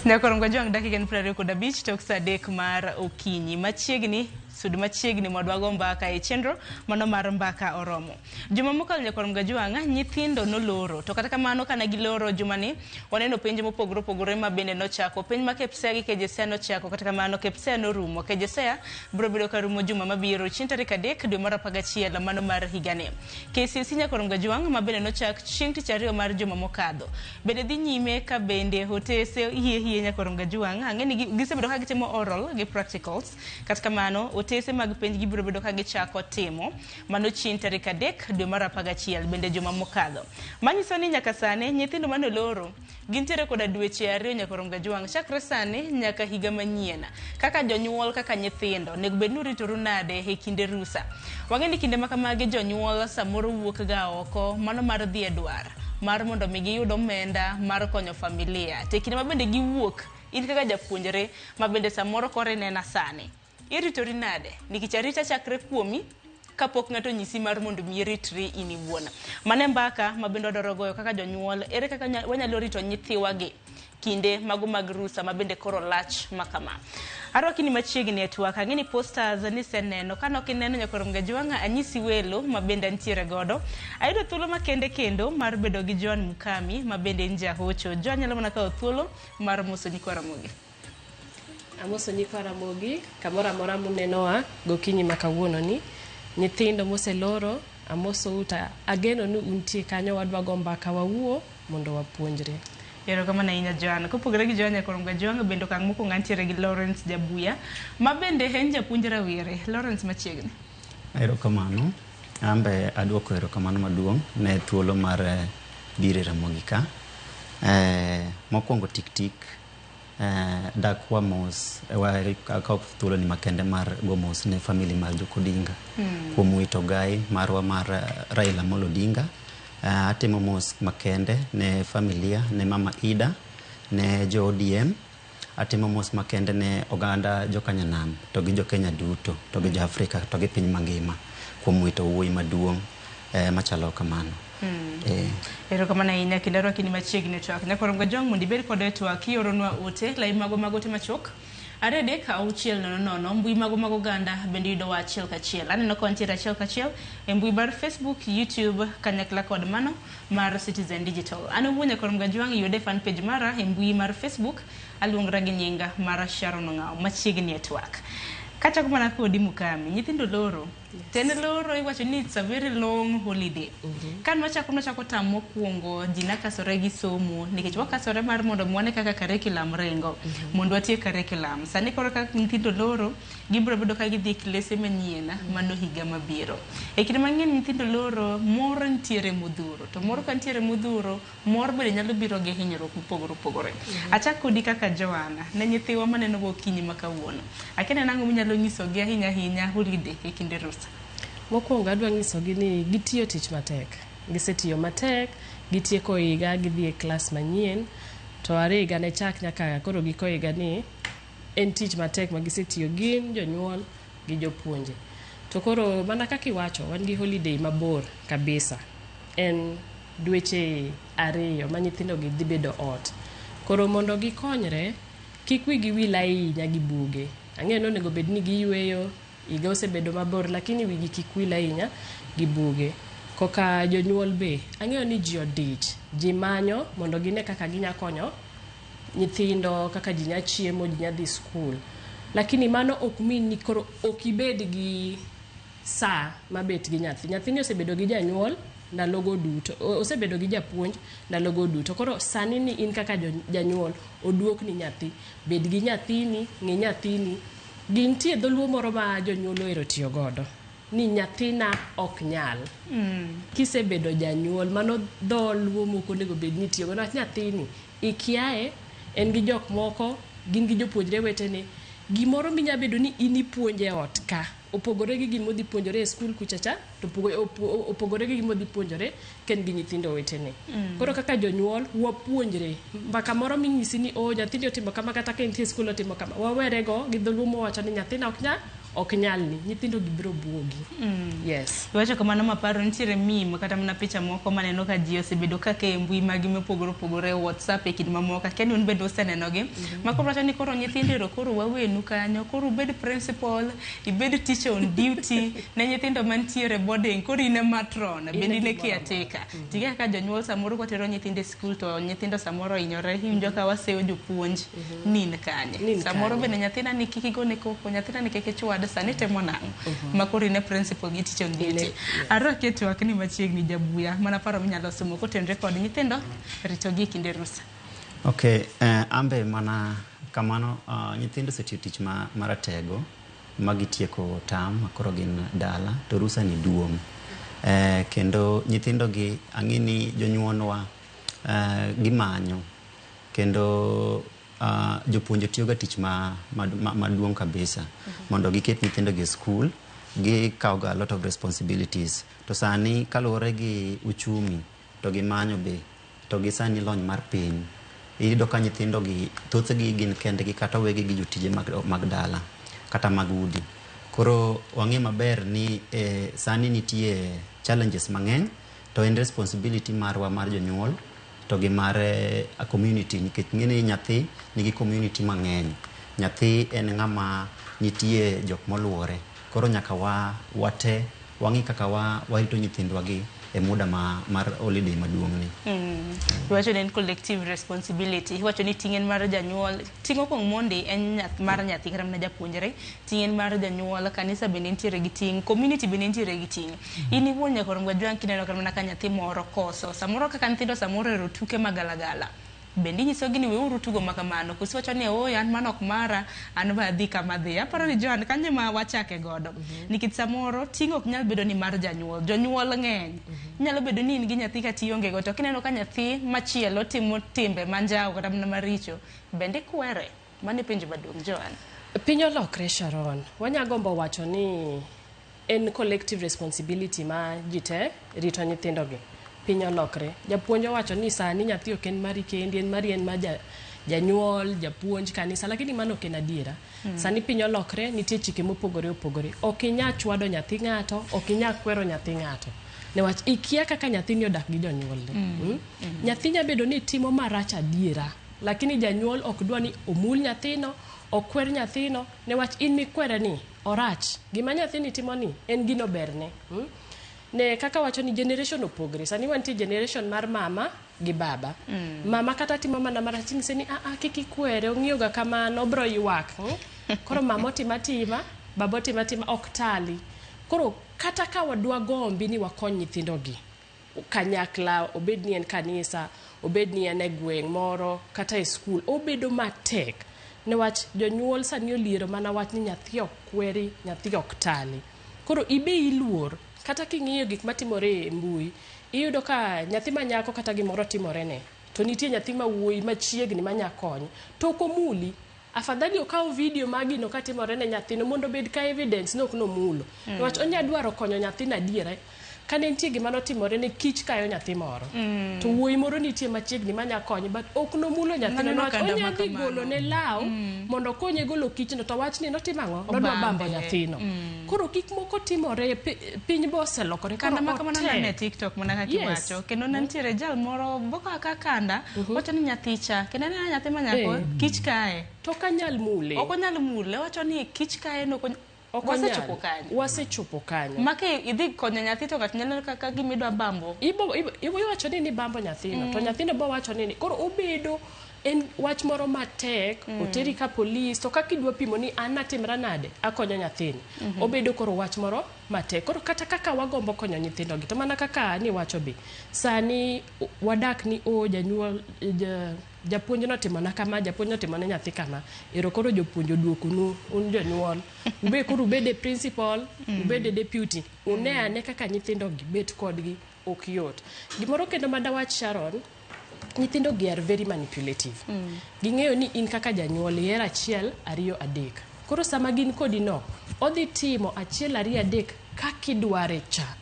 Nyakorongo Jwang' dakika en 25 tok saa 3 mar okinyi. Machiegni, sud machiegni mondo wago mbaka e chenro mano mar Mbaka Oromo. Juma mokalo Nyakorongo Jwang' nyithindo noloro. To kata kamano kane giloro jumani, waneno penj mopogore opogore ma bende nochako. Penj ma KPSEA gi KJSEA nochako, kata kamano KPSEA norumo. KJSEA biro bedo ka rumo juma mabiro chieng' tarik 3 dwe mar 11 mano mar higani. KCSE Nyakorongo Jwang' ma bende nochak chieng' tich ariyo mar juma mokadho. Bende dhi nyime ka bende otese hie hie Nyakorongo Jwang'. Ang'e ni gisebedo ka gitimo oral gi practicals. Kata kamano, otese mag penj gibiro bedo ka gichako timo mano chieng' tarik 3 dwe mar 11 bende juma mokadho. Manyiso ni nyaka sani nyithindo mane oloro gintiere koda dweche 2 Nyakorongo Jwang' chakre sani nyaka higa manyien. Kaka jonyuol kaka nyithindo onego bed ni uritoru nade e kinde rusa. Wang'e ni kinde makamagi jonyuol samoro wuok ga oko mano mar dhi e dwar mar mondo mi giyud omenda mar konyo familia. To e kinde ma bende giwuok in kaka japuonjre ma bende samoro koro inena sani, iritori nade? Nikech arita chakre kuomi kapok ng'ato onyisi mar mondo mi iritri in iwuon. Mano e mbaka ma bende wadwaro goyo kaka jonyuol, ere kaka wanyalo rito nyithiwa gi kinde mago mag rusa ma bende koro lach ma kama. Arwaki ni machiegni e twak, ang'e ni posters niseneno, ka nok ineno Nyakorongo Jwang'a anyisi welo ma bende antiere godo. Ayudo thuolo makende kendo mar bedo gi Joan Mukami ma bende en jahocho. Joan nyalo mana kawo thuolo mar moso nyikwa Ramogi. Amoso nyikwa Ramogi kamoro amora munenowa gokinyi ma kawuono ni. Nyithindo moseloro amosou to ageno ni untie kanyo wadwa go mbaka wawuo mondo wapuonjre. Erokamano ahinya Joan. Kopogore gi Joan Nyakorongo Jwang' bende okang' mokwongo antiere gi Lawrence Jabuya ma bende en japuonj rawere. Lawrence machiegni. Erokamano. An be aduoko erokamano maduong' ne thuolo mar biro e Ramogi ka. Mokwongo tik tik dak wa mos akaw thuolo ni makende mar go mos ne family mar Jok Odinga kuom wito gai marwa mar Raila Amolo Odinga. Atimo mos makende ne familia, ne mama Ida, ne jo ODM. Atimo mos makende ne oganda jokanyanam to gi jo Kenya duto to gi jo Afrika to gi piny mangima kuom wito wuoyi maduong' machalo kamano. Erokamano ahinya kendo arwaki ni machiegni e twak. Nyakorongo Jwang' mondo ibed koda e twak ioronwa ote lai mago mag ote machuok 2 3 6 0 0 mbui mago mag oganda bende yudowa achiel kachiel. Aneno ka wantiere achiel kachiel e mbui mar Facebook, YouTube kanyakla kod mano mar Citizen Digital. An owuon Nyakorongo Jwang' yude fan page mara e mbui mar Facebook aluongra gi nyinga mar Sharon Ong'awo machiegni e twak. Kachako mana kodi Mukami, nyithindo loro. Yes. Ten loro iwacho ni it's a very long holiday. Ka nwachako tam mokwongo ji nakasore gi somo nikech wakasore mar mondo wane kaka curriculum ringo mondo watiek curriculum. Sani koro kaka nyithindo loro gibiro bedo ka gidhi e klese manyien mano higa mabiro. E kinde mang'eny nyithindo loro mor nitiere modhuro to mor ka nitiere modhuro mor bende nyalo biro gi hinyruok mopogore opogore. Achak kodi kaka Joana ne nyithiwa maneno gokinyi ma kawuono. Akia ni en ang'o minyalo nyisogi ahinya ahinya holiday e kinde rusa. Mokwongo adwa nyisogi ni gitiyo tich matek. Gisetiyo matek, gitieko higa, gidhi e klas manyien. To are higa ne chak nyaka koro giko higa ni en tich matek ma gisetiyo gin jonyuol gi jopuonje. To koro mana kaka iwacho, wan gi holiday mabor kabisa. En dweche 2 ma nyithindo gi dhi bedo ot. Koro mondo gikonyre, kik wigi wil ahinya gi buge. Ang'eyo ni onego bed ni giyweyo, higa osebedo mabor, lakini wigi kik wil ahinya gi buge. Koka jonyuol be, ang'eyo ni ji odich, ji manyo mondo gine kaka ginya konyo nyithindo, kaka ji nya chiemo, ji nya dhi skul. Lakini mano ok mean ni koro ok ibed gi saa mabet gi nyathi. Nyathini osebedo gi janyuol ndalogo duto, osebedo gi japuonj ndalogo duto. Koro sani ni in kaka janyuol, oduokni nyathi. Bed gi nyathini, ng'i nyathini. Gintie dholuo moro ma jonyuol ohero tiyo godo. Ni nyathina ok nyal. Kisebedo janyuol, mano dholuo mok onego bed ni itiyo godo. Niwach nyathini, ikiaye, en gi jok moko, gin gi jopuonjre wetene. Gimoro minya bedo ni in ipuonje e ot ka, opogore gi gima odhi puonjore e skul kucha cha, to opogore gi gima odhi puonjore ka en gi nyithindo wetene. Koro kaka jonyuol, wapuonjre. Mbaka moro minyisi ni, oh, nyathini otimo kama kata ka entie e skul otimo kama. Wawere go gi dholuo mowacho ni nyathina ok nyal, Ok nyalni, nyithindo gi biro buogi. Yes. Iwacho kamano maparo nitiere meme kata mana picha moko maneno ka ji osebedo kaka e mbui magi mopogore opogore, WhatsApp e kind mamoko. Akia ni un bende usenenogi. Ma koro wacho ni koro nyithindo ero koro wawenu kanyo, koro ubed principal, ibed teacher on duty ne nyithindo mantiere boarding, koro in e matron, bende in e caretaker. Ting'e kaka jonyuol samoro kwatero nyithindo e skul to nyithindo samoro ohinyore, iwinjo ka waseyo jopuonj ni in kanye. Ni in Samoro kanye. bende nyathina ni kik igone koko, nyathina ni kik ichwad, sani timo nang'o? Ma koro in e principal gi teacher on duty. Arwaki e twak ni machiegni Jabuya, mana paro minyalo somo kotenore kod nyithindo ritogi e kinde rusa. Ok, ambe mana kamano, nyithindo osetiyo tich maratego ma gitieko tam ma koro gin dala to rusa ni duong'. Kendo nyithindo gi ang'e ni jonyuolwa gimanyo kendo jopuonje tiyoga tich maduong' kabisa mondo giket nyithindo gi e skul. Gikawoga a lot of responsibilities to sani kaluwore gi uchumi to gimanyo be to gi sani lony mar piny iyudo ka nyithindo gi thothgi gin kendgi kata owegi gi jotije mag dala kata mag udi. Koro wang'e maber ni sani nitie challenges mang'eny to en responsibility marwa mar jonyuol to gi mar community nikech ing'e ni nyathi nigi community mang'eny. Nyathi en ng'ama nitie jok moluore koro nyaka wate wang'i kaka warito nyithindwa gi e muda mar holiday maduong' ni. Iwacho ni en collective responsibility. Iwacho ni ting' en mar janyuol. Ting' mokwongo mondi en mar nyathi kata mana japuonjre. Ting' en mar janyuol, kanisa bende nitiere gi ting', community bende nitiere gi ting'. In iwuon nyakor Mgajwang' kineno kata mana ka nyathi moro koso, samoro kaka nyithindo samoro ohero tuke magalagala. Bende inyisogi ni weuru tugo ma kamano, koso iwacho ni ooyo an mano ok mara, an be adhi kama adhiye. Aparo ni Joan kanyo ema wachake godo. Nikech samoro ting' ok nyal bedo ni mar janyuol, jonyuol ng'eny. Inyalo bedo ni in gi nyathi kata ionge go, to kineno ka nyathi machielo timo timbe manjawo kata mana maricho, bende ikwere? Mano e penjo maduong' Joan. Piny olokre Sharon. Wanya gombo wacho ni en collective responsibility ma ji te rito nyithindogi. Piny olokre. Japuonj owacho ni sani nyathi ok en mari kendi, en mari en mar janyuol, japuonj, kanisa, lakini mano ok en adiera. Sani piny olokre, nitie chike mopogore opogore. Ok inyal chwado nyathi ng'ato, ok inyal kwero nyathi ng'ato. Newach ikia kaka nyathini odak gi jonyuolne. Nyathi nyalo bedo ni timo marach adiera, lakini janyuol ok dwa ni omul nyathino, okwer nyathino, newach in mikwere ni orach. Gima nyathini timo ni en gino berne. Ne kaka wacho ni generation opogre. Sani wantie generation mar mama gi baba. Mama kata timo mana marach inyise ni a kik ikwere, ong'iyo ga kamano, obro ywak. Koro mama otimo atima, baba otimo atima, ok tali. Koro kata ka wadwa gombi ni wakony nyithindogi kanyakla, obed ni en kanisa, obed ni en e gweng' moro, kata e skul, obedo matek. Newach jonyuol sani oliero mana wach ni nyathi ok kweri, nyathi ok tali. Koro ibe iluor, kata king'iyo gik matimore e mbui, iyudo ka nyathi ma nyako kata gimoro timore ne, to nitie nyathi ma wuoyi machiegni manya konye, to ok omuli. Afadhali okaw video mar gino katimore ne nyathino mondo obed ka evidence ni ok nomulo. Niwach onya dwaro konyo nyathino adiera. Kane nitie gima notimore ne kich kayo nyathi moro. To wuoyi moro nitie machiegni manya konye, but ok nomulo nyathino. Maneno Niwach kanda onya ma dhi kamano. golo ne law mondo okonye golo kichno, to wachni notimo ang'o? Nodwa bambo Obambe. nyathino. Koro gik moko timore, piny be oselokore. Kanda Koro ma kamano otek. nane e TikTok mana kaka Yes. iwacho. Kendo ne nitiere jal moro boka ka kanda, wacho ni nyathi cha. Kendo aneno nyathi ma nyako, kich kae. To ok anyal mule. Ok onyal mule, owacho ni kich kae no Ok wasechopo onyal. kanyo. Wasechopo kanyo. Ma ka idhi konyo nyathi to ng'ato nyalo kaka gima idwa bambo. Ibo iwacho ni nibambo nyathino, to nyathino bo wacho ni koro obedo en wach moro matek, oteri ka polis, to kaka idwa pimo ni an natimra nade, akonyo nyathini. Obedo koro wach moro matek. Koro kata kaka wagombo konyo nyithindogi, to mana kaka niwacho be, sani wadak ni o janyuol, japuonj notimona kama, japuonj notimo ne nyathi kama. Ero koro jopuonj oduokonu un jonyuol. Ube koro ubede principal, ubede deputy. Une ane kaka nyithindogi bet kodgi ok yot. Gimoro kendo madawach Sharon, nyithindo gi are very manipulative. Ging'eyo ni in kaka janyuol ihero 1, 2, 3. Koro sama gin kodi no, odhi timo 1, 2, 3 kakidware cha.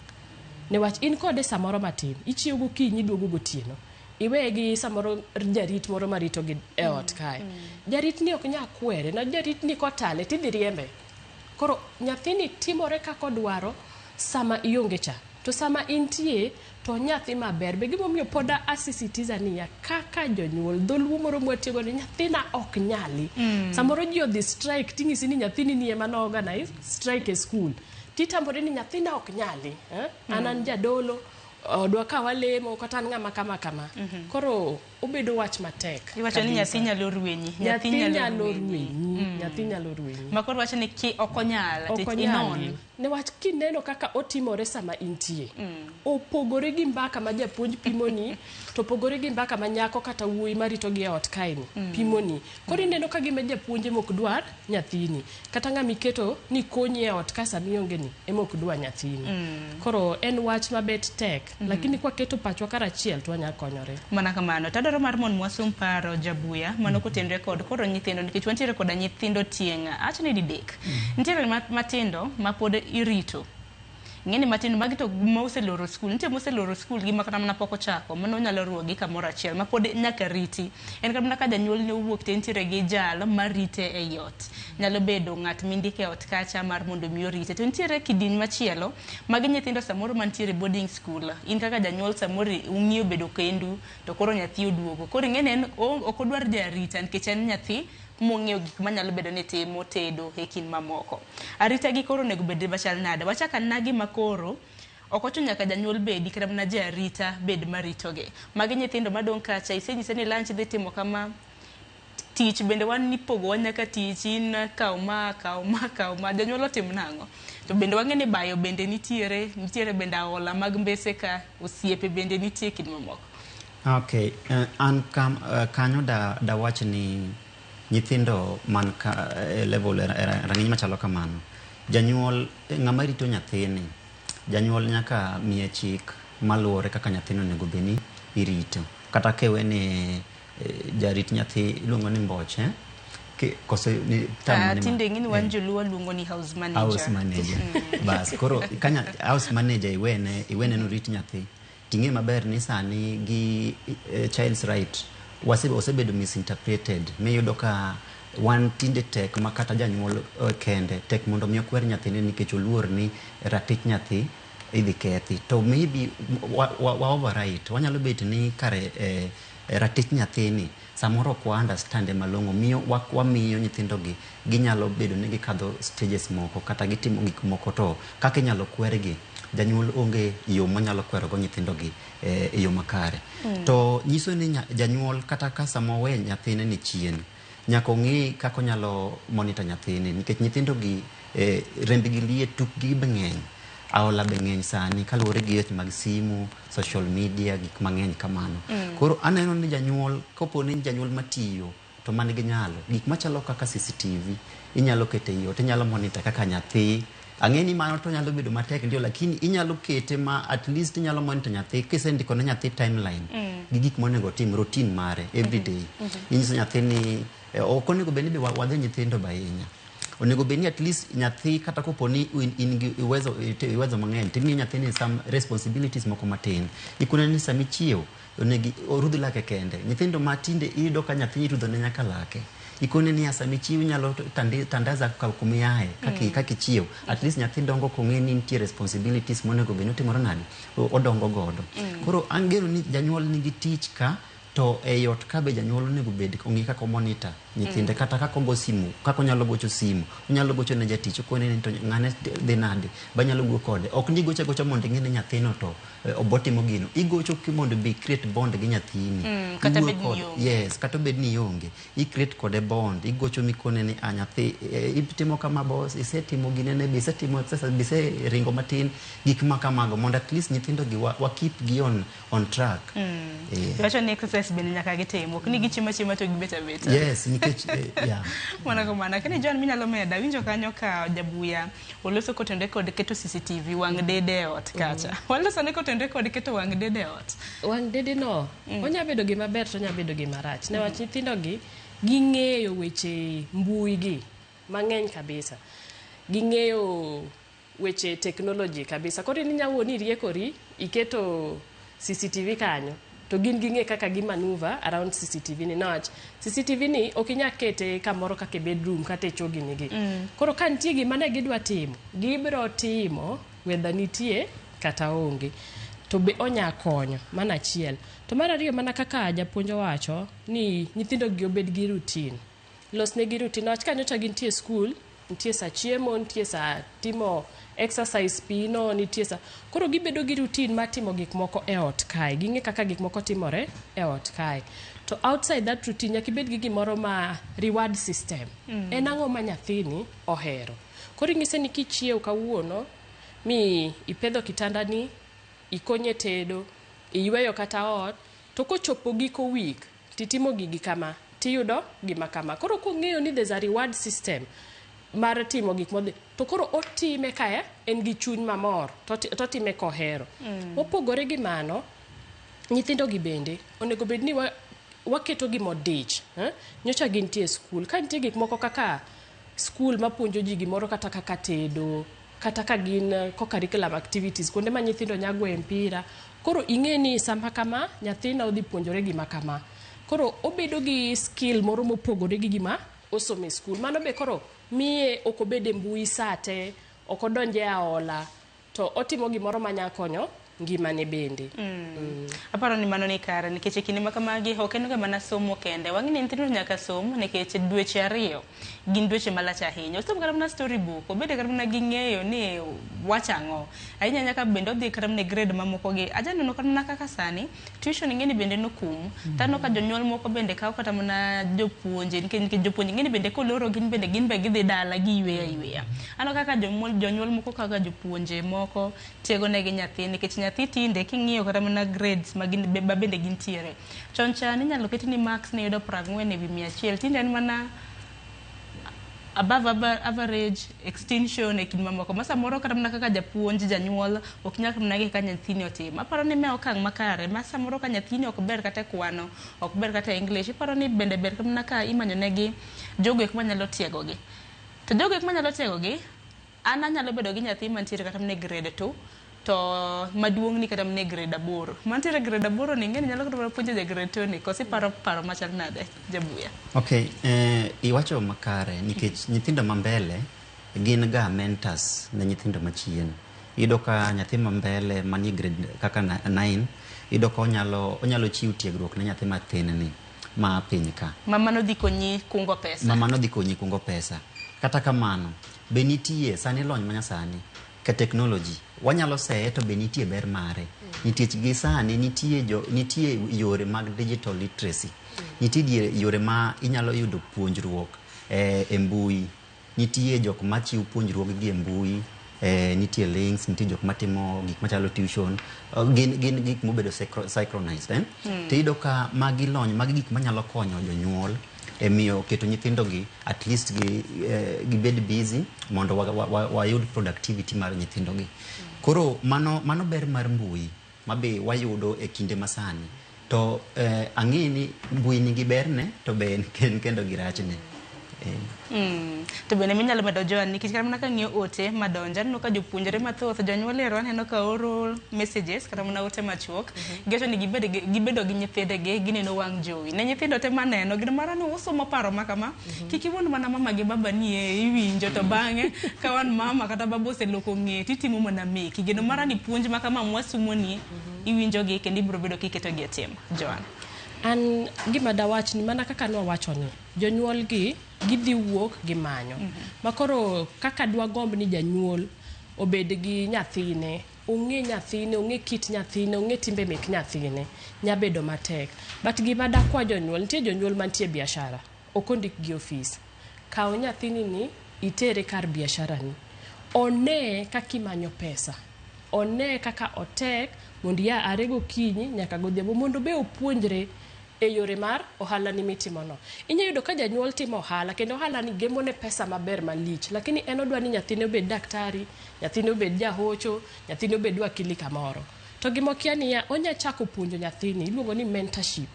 Newach in kode samoro matin, ichiew gokinyi iduogo gotieno. Iweye gi samoro jarit moro marito gi e ot kae. Jarit ni ok nyal kwere, na jarit ni kotale tidhi riembe. Koro nyathini timore kaka odwaro sama ionge cha. To sama intie to nyathi maber. Be gimomiyo pod asisitiza niya, kaka jonyuol, dholuo moro mwatiyogo ni nyathina ok nyali. Samoro ji odhi strike ting'isi ni nyathini ni ema no organize strike e school. Titambori ni nyathina ok nyali. Eh? An an jadolo, odwa ka walemo kata an ng'ama kama kama. Koro obedo wach matek. Iwacho ni kabisa. nyathi nyalo rwenyi. Nyathi nyalo rwenyi. Nyathi nyalo rwenyi. Ma koro wacho ni ki ok onyal, Ok tich onyal. inon. Newach kineno kaka otimore sama intie. Opogore gi mbaka ma japuonj pimoni, to opogore gi mbaka ma nyako kata wuoyi maritogi e ot kaeni pimoni. Koro ineno ka gima japuonj ema ok dwar nyathini. Kata ng'ama iketo ni konyi e ot ka sama ionge ni ema ok dwar nyathini. Koro en wach mabet tek, lakini kwaketo pachwa karachiel to wanyalo konyore. Mana kamano. Tadwaro mar mondo mwasum paro Jabuya mano kotenre kod koro nyithindo nikech wantiere koda nyithindo tieng' awach ni didek. Nitiere matindo ma pod irito. Ing'eni matindo magi to moseloro skul. Nitie moseloro skul gi makata mana pok ochako. Mano nyalo ruwogi kamoro achiel ma pod nyaka riti. En kata mana ka janyuol ne owuok to entiere gi jal marite ei ot. Nyalo bedo ng'at mindiko e ot kacha mar mondo mi orite. To nitiere kidieny machielo magi nyithindo samoro mantiere boarding school. In kaka janyuol samoro ung'iyo bedo kendu to koro nyathi oduogo. Koro ing'eni en ok odwar jarita nikech en nyathi mong'eyo gik manyalo bedo ni timo, tedo e kind mamoko. Arita gi koro onego bed machal nade? Wachak anena gima koro ok ochuno nyaka janyuol bedi kata mana jarita bed maritogi. Magi nyithindo madong' kacha isenyise ni lunch dhi timo kama, tich bende wan ipogowa nyaka tich in kaw ma kaw ma kaw ma janyuol otim nang'o? To bende wang'e ni bayo bende nitiere, nitiere bende aola mag mbese ka, osiepe bende nitie kind mamoko. Okay, an kam, kanyo da wach ni nyithindo man ka e level e rang'iny machalo kamano, janyuol ng'ama rito nyathini, janyuol nyaka miye chik maluwore kaka nyathino onego bed ni irito. Kata kewe ni jarit nyathi iluongo ni mboche, koso ni term mane ma- Tinde ing'e ni wan joluo luongo ni house manager. House manager. Bas, koro kanya house manager iwene norit nyathi. Ting'e maber ni sani gi child's right osebedo misinterpreted. Miyudo ka wan tinde tek ma kata janyuol kende tek mondo mi okwer nyathine nikech oluor ni ratich nyathi idhi kethi. To maybe wa overwrite. Wanyalo bet ni kare ratich nyathini samoro ok wa understand malong'o miyo wamiyo nyithindo gi ginyalo bedo ni gikadho stages moko kata gitimo gik moko to kaka inyalo kwergi janyuol onge yo monyalo kwerogo nyithindo gi e yo makare. To nyiso ni janyuol kata ka sama owe nyathine ni chien nyaka ong'i kaka onyalo monitor nyathine nikech nyithindo gi rembgi liet, tukgi be ng'eny, aola be ng'eny sani kaluwore gi weche mag simu, social media, gik mang'eny kamano. Koro aneno ni janyuol kopo ni janyuol matiyo to man gi nyalo, gik machalo kaka CCTV inyalo keto ei ot, inyalo monitor kaka nyathi. Ang'e ni mano to nyalo bedo matek ndio, lakini inyalo kete ma at least inyalo monitor nyathi kisendiko ne nyathi timeline gi gik monego otim, routine mare every day. Inyiso nyathi ni ok onego bed ni be wadhi nyithindo be ahinya. Onego bed ni at least nyathi kata kopo ni in gi uwezo mang'eny timiyo nyathini some responsibilities moko matin. Ikone ni sama ichiew onego orudh lake kende. Nyithindo ma tinde iyudo ka nyathi irudho ne nyaka lake. Ikone niya sama ichiew inyalo tandaza kumiaye kaka ichiew. At least nyathi dongo kong'e ni nitie responsibilities monego bed ni otimore nade, odongo godo. Koro angeno ni janyuol nigi tich ka to ei ot ka be janyuol onego bed ong'i kaka omonitor nyithinde kata kaka ogo simu, kaka onyalo gocho simu, onyalo gocho ne jatich okone ni to ng'ane dhi nade, banyalo wuoyo kode. Ok ni igocho agocha mondo ing'e ni nyathino to obotimo gino. Igocho mondo be create bond gi nyathini. Kata Iwuoyo bed ni kode. ionge. Yes, kata obed ni ionge. I create kode bond. Igocho mikone ni a nyathi itimo kama boss, isetimo ginene be isetimo exercise, be iseringo matin, gik ma kamago mondo at least nyithindo gi wa keep gi on track. Iwacho ni exercise bende nyaka gitim, ok ni gichiemo achiema to gibet abeta. Yes, nikech yeah. Mana kamano. Lakini John minyalo medo, awinjo kanyo ka Jabuya oloso kotenore kod keto CCTV wang' dede e ot kacha. Waloso ne kotenore kod keto wang' dede e ot. Wang' dede no, onya bedo gima ber to onya bedo gima rach. Newach nyithindo gi ging'eyo weche mbui gi mang'eny kabisa. Ging'eyo weche technology kabisa. Koro in inya wuo ni iriekori, iketo CCTV kanyo. To gin ging'e kaka gi maneuver around CCTV ni niwach CCTV ni ok inyal kete kamoro kaka e bedroom kata e choo gini gi. Koro ka nitie gima ne gidwa timo, gibiro timo whether nitie kata onge. To be onya konyo, mano achiel. To mar ariyo mana kaka japuonj owacho ni nyithindo gi obed gi routine. Losnegi routine niwach ka nyocha gintie e skul, nitie sa chiemo, nitie sa timo exercise pino, nitie sa... Koro gibedo gi routine mar timo gik moko e ot kae. Ging'e kaka gik moko timore e ot kae. To outside that routine, nyaka ibed gi gimoro ma reward system. En ang'o ma nyathini ohero? Koro inyise ni kichiew kawuono, mi ipedho kitandani, ikonye tedo, iyweyo kata ot, to kochopo giko week, titimo gigi kama, tiyudo gima kama. Koro kong'eyo ni there's a reward system mar timo gik modhi, to koro otime ka en gi chuny mamor, to totime kohero. Mopogore gi mano, nyithindo gi bende onego bed ni waketo gi modich. Nyocha gintie e skul. Ka nitie gik moko kaka skul mapuonjo ji gimoro kata kaka tedo, kata ka gin co-curriculum activities, kuonde ma nyithindo nya goye mpira. Koro ing'e ni sama kama, nyathina odhi puonjore gima kama. Koro obedo gi skill moro mopogore gi gima osomo e skul. Mano be koro miye ok obed e mbui sa te, ok odonj e aola, to otimo gimoro manya konyo ngimane bende. Aparo ni mano ni kare nikech e kinde ma kamagi ok en ga mana somo kende. Wang'e ni nyithindo nyaka som nikech dweche 2 gin dweche malach ahinya. Osom kata mana story book, obed kata mana gi ng'eyo ni wacho ang'o. Ahinya nyaka bende odhi kata mana e grade mamoko gi. Aja neno kata mana kaka sani tuition ing'e ni bende nokum. Taneno ka jonyuol moko bende kawo kata mana jopuonje nikech jopuonje ing'e ni bende koloro gin bende gin be gidhi dala giyweyo ayweya. Aneno kaka jonyuol moko kaka jopuonje moko tiego negi nyathi nikech nyathi tinde king'iyo kata mana grades ma gin ma bende gintiere. Chon cha ninyalo ket ni marks ni yudo 40 ewi 100, tinde en mana above average, extinction e kind mamoko. Ma samoro kata mana kaka japuonj, janyuol ok nyal mana ng'e kaka nyathini otimo. Aparo ni ma okang' makare ma samoro ka nyathini ok ber kata e kwano, ok ber kata e English, iparo ni bende ber mana ka imanyo negi jogo eko manyalo tiegogi. To jogo eko manyalo tiegogi, an anyalo bedo gi nyathi mantiere kata mana e grade 2, to maduong' ni kata mana e grade 8. Mantiere e grade 8 ni ing'e ni nyalo kata mana puonjo ja grade 2 ni, koso iparo paro machal nade, Jabuya? Okay, iwacho makare nikech nyithindo ma mbele gin ga mentors ne nyithindo machien. Iyudo ka nyathi ma mbele manie grade kaka 9, iyudo ka onyalo chiwo tiegruok ne nyathi mathin ni ma piny ka. Ma mano dhi konyi kungo pesa. Ma mano dhi konyi kungo pesa. Kata kamano, be nitie sani lony manyasani ka technology wanyalo seye to be nitie ber mare. Nikech gi sani nitie yore mag digital literacy. Nitie yore ma inyalo yudo puonjruok e mbui. Nitie jok machiwo puonjruok gi e mbui, nitie links, nitie jok matimo gik machalo tuition, gin gik mobedo synchronized, eh? To iyudo ka magi lony, magi gik manyalo konyo jonyuol e miyo keto nyithindo gi at least gibed busy mondo wayud productivity mar nyithindo gi. Koro mano ber mar mbui mabe wayudo e kinde masani. To ang'e ni mbui nigi berne to be en kendo gi rachne. To bende minyalo medo Joan nikech kata mana kang'iyo ote madonjo aneno ka jopuonjre mathoth jonyuol ero aneno ka oro messages kata mana ote machuok. Giwacho ni gibedo gi nyithindegi gineno wang' jowi. Ne nyithindo te maneno gin mara ni usomo paro ma kama. Kik iwuond mana mama gi baba ni e iwinjo to bang'e ka wan mama kata baba oseloko ng'e titimo mana meki. Geno mara ni puonj ma kama mwasumo ni iwinjo gi kendo ibiro bedo kiketo gi e tim. Joan. An gima dawach ni mana kaka nwawacho ni jonyuol gi gidhi wuok gimanyo. Ma koro kaka dwagomb ni janyuol obed gi nyathine, ong'e nyathine, ong'e kit nyathine, ong'e timbe mek nyathine, nyabedo matek. But gima dakwa jonyuol, nitie jonyuol mantie e biashara, ok ondik gi ofis. Kaw nyathini ni, itere kar biashara ni. One kaka imanyo pesa. One kaka otek mondo ia are gokinyi nyaka godhiambo mondo be opuonjre e yore mar ohala ni mitimono. Inya yudo ka janyuol timo ohala kendo ohala ni gemo ne pesa maber malich, lakini en odwa ni nyathine obed daktari, nyathine obed jahocho, nyathine obed wakili kamoro. To gima okia niya, onya chako puonjo nyathini, iluongo ni mentorship.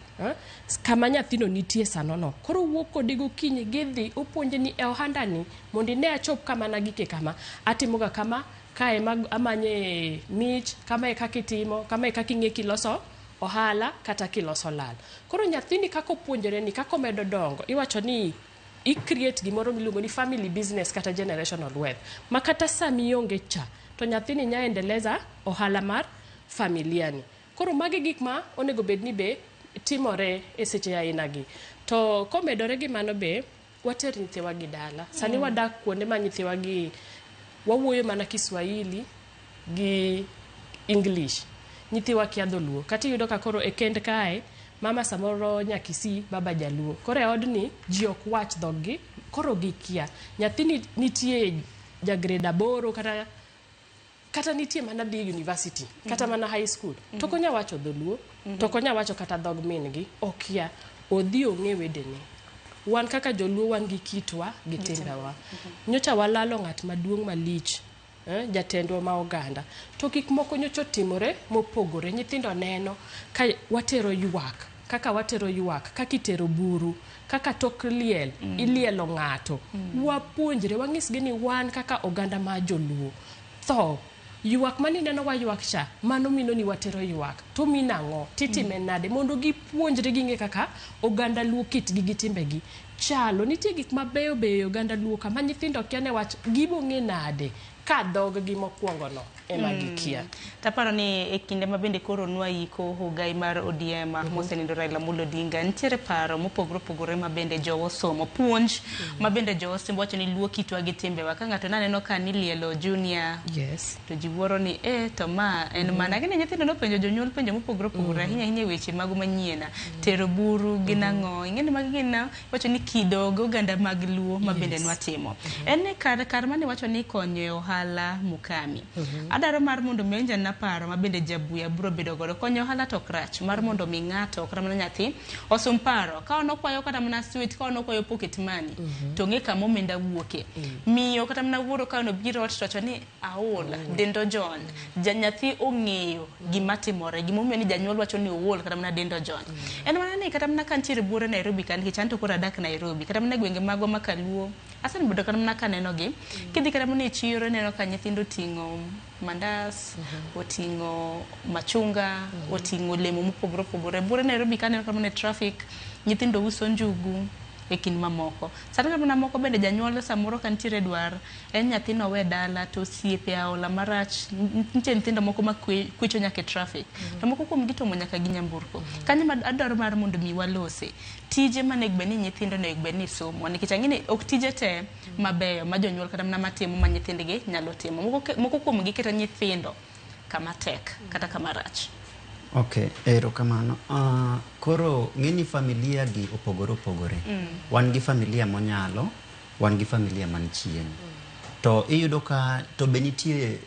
Kama nyathino nitie sano no. Koro owuok kode gokinyi gidhi, opuonje ni e ohandani, mondo ine achop kama nagike kama, atimoga kama, kae amanye mich, kama e kaka itimo, kama e kaka ing'e kiloso ohala kata kiloso lal. Koro nyathini kaka opuonjore ni, kaka omedo dongo, iwacho ni i create gimoro miluongo ni family business kata generational wealth, ma kata sami ionge cha to nyathini nya endeleza ohala mar familia ni. Koro magi gik ma onego bed ni be timore e seche aina gi. To komedore gi mano be, water nyithiwa gi dala. Sani wadak kuonde ma nyithiwa gi wawuoyo mana Kiswahili gi English. Nyithiwa kia dholuo. Kata iyudo ka koro e kend kae, mama samoro Nyakisii, baba Jaluo. Koro e odni ji ok wach dhog-gi, koro gikia. Nyathini nitie ja grade 8 kata nitie mana dhi university, kata mana high school. To ok onya wacho dholuo, to ok onya wacho kata dhog min gi, okia. Odhi ong'e wedene. Wan kaka joluo wan gi kitwa gi timbewa. Nyocha walalo ng'at maduong' malich, jatendwa ma oganda. To gik moko nyocha otimore mopogore. Nyithindo neno ka watero ywak, kaka watero ywak, kaka itero buru, kaka tok liel, ilielo ng'ato. Wapuonjre, wanyisgi ni wan kaka oganda ma joluo. Tho, ywak manineno waywak cha, mano mino ni watero ywak. To mino ang'o? Titime nade? Mondo gipuonjre ging'e kaka oganda luo kitgi gi timbegi chalo. Nitie gik mabeyo beyo e oganda luo ka ma nyithindo kia ne wach gibo ng'e nade ka dhog gi mokwongo no ema gikia. Taparo ni e kinde ma bende koro nwaiko ogai mar ODM mosenindo Raila Amolo Odinga, nitiere paro mopogore opogore ma bende jowo somo, puonj ma bende jowo somo wacho ni luo kitwa gi timbewa. Ka ng'ato naneno ka nilielo junior to ji wuoro ni to ma en mana gini. Nyithindo nopenjo jonyuol penjo mopogore opogore, ahinya ahinya e weche mago manyien, tero buru gi nang'o, ing'e ni magi gin wacho ni kido gi oganda mag luo ma bende nwatimo. En ni kar mane wacho ni konyo e ohala Mukami, adwaro mar mondo mi awinj anena paro ma bende jabuya biro bedo godo. Konyo ohala to ok rach, mar mondo mi ng'ato kata mana nyathi osum paro ka on okwayo kata mana sweet, ka on okwayo pocket money, to ong'e kama omenda wuoke. Miyo kata mana wuoro ka on obiro ot to wacho ni aol, dend ojony, ja nyathi ong'eyo gima timore, gimomiyo ni janyuol wacho ni ool kata mana dend ojony. En mana ni kata mana ka nitiere buore Nairobi ka, nikech an to koro adak Nairobi, kata mana e gwenge magwa ma kaluo asebedo kata mana kaneno gi. Kidhi kata mana e chiro, ineno ka nyithindo oting'o mandas, oting'o machunga, oting'o olemo mopogore opogore. Buore Nairobi ka aneno kata mana e traffic nyithindo uso njugu e kind mamoko. Sani kata mana moko bende janyuol samoro ka nitiere dwar en nyathino owe dala to osiepe aola marach. Nitie nyithindo moko ma kwecho nyaka e traffic, to moko kuom gi tomo nyaka gi nyamburko. Kanyo ma adwaro mar mondo mi walose tije manego bed ni nyithindo onego bed ni somo, nikech ang'e ni ok tije te mabeyo ma jonyuol kata mana matimo ma nyithindgi nyalo timo. Moko kuom gi keto nyithindo kama tek kata kama rach. Ok, erokamano. Koro ng'eni familia gi opogore opogore. Wan gi familia monyalo, wan gi familia man chien. To iyudo ka to be nitie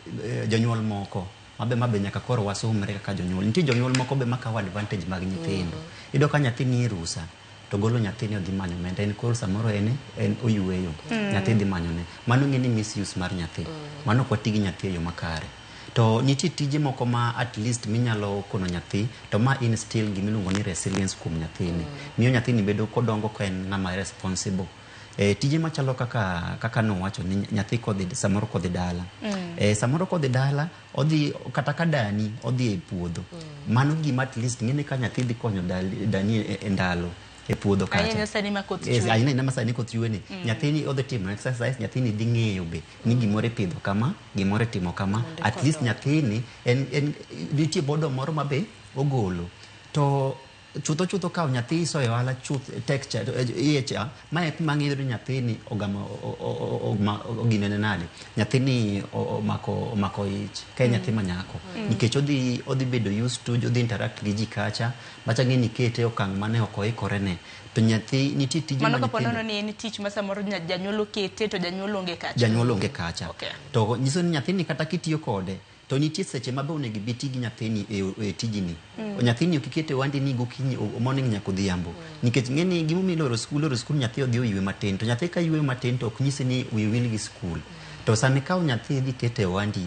jonyuol moko mabe nyaka koro wasumre kaka jonyuol. Nitie jonyuol moko be makawo advantage mag nyithindo. Iyudo ka nyathi nie rusa to golo nyathini odhi manyo omenda, en koro samoro en oyueyo, nyathi dhi manyone. Mano ng'e ni misuse mar nyathi. Mano ok wati gi nyathi e yo makare. To nitie tije moko ma at least minyalo kono nyathi to ma instill gimiluongo ni resilience kuom nyathini. Miyo nyathini bedo kodongo ka en ng'ama responsible. Tije machalo kaka nowacho ni nyathi kodhi samoro kodhi dala. Samoro kodhi dala odhi kata ka dani odhi e puodho. Mano gima at least ng'eni ka nyathi dhi konyo dani e ndalo e puodho kacha. Ahinya sani ma koth Yes, chwe. ahinya ahinya ma sani koth chwe ni. Nyathini odhi timo exercise, nyathini dhi ng'eyo be ni gimoro ipidho kama, gimoro itimo kama. At least nyathini en nitie bodo moro ma be ogolo. To chutho chutho kawo nyathi isoyo ohala chuth tek cha iye cha, mae kuma ng'iyo ni nyathini ogamo ginene nade, nyathini omako ich ka en nyathi ma nyako, nikech odhi bedo used to odhi interact gi ji kacha macha ng'e ni kete e okang' mane ok oikore ne. To nyathi nitie tije mano ma kapo nyithindo nono ni en tich ma samoro janyuol okete to janyuol onge kacha. Janyuol onge kacha. Okay. To nyiso ni nyathini kata kitiyo kode to nitie seche ma be onego ibi ti gi nyathini e tijini. Nyathini ok ikete wandi ni gokinyi morning nyaka odhiambo. Nikech ng'e ni gimomiyo iloro skul, iloro skul nyathi odhi oywe matin. To nyathi ka yweyo matin to ok nyisi ni wiyi wil gi skul. To sama ikawo nyathi idhi kete e wandi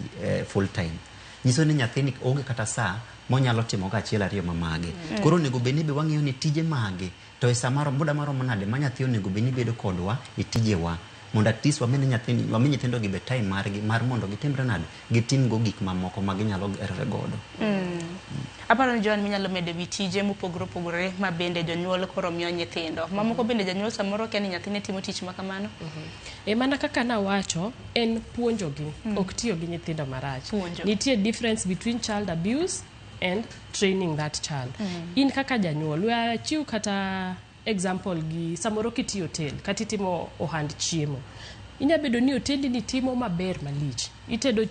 full time, nyiso ni nyathini onge kata saa monyalo timo go achiel ariyo ma mage. Koro onego bed ni be wang'iyo ni tije mage to e sama muda maromo nade ma nyathi onego bed ni bedo kodwa e tijewa, mondo at least wami nyathini wami nyithindo gi be time margi mar mondo gitimre nade, gitim go gik mamoko ma ginyalo gerore godo. Aparo ni Joan minyalo medo ewi tije mopogore opogore ma bende jonyuol koro miyo nyithindo. Mamoko bende janyuol samoro kia ni nyathine timo tich ma kamano. E mana kaka nawacho, en puonjogi, ok tiyo gi nyithindo marach. Puonjo. Nitie difference between child abuse and training that child. In kaka janyuol, we achiw kata example gi samoro kitiyo hotel kata itimo ohand chiemo. Inya bedo ni otendi ni timo maber malich. Itedo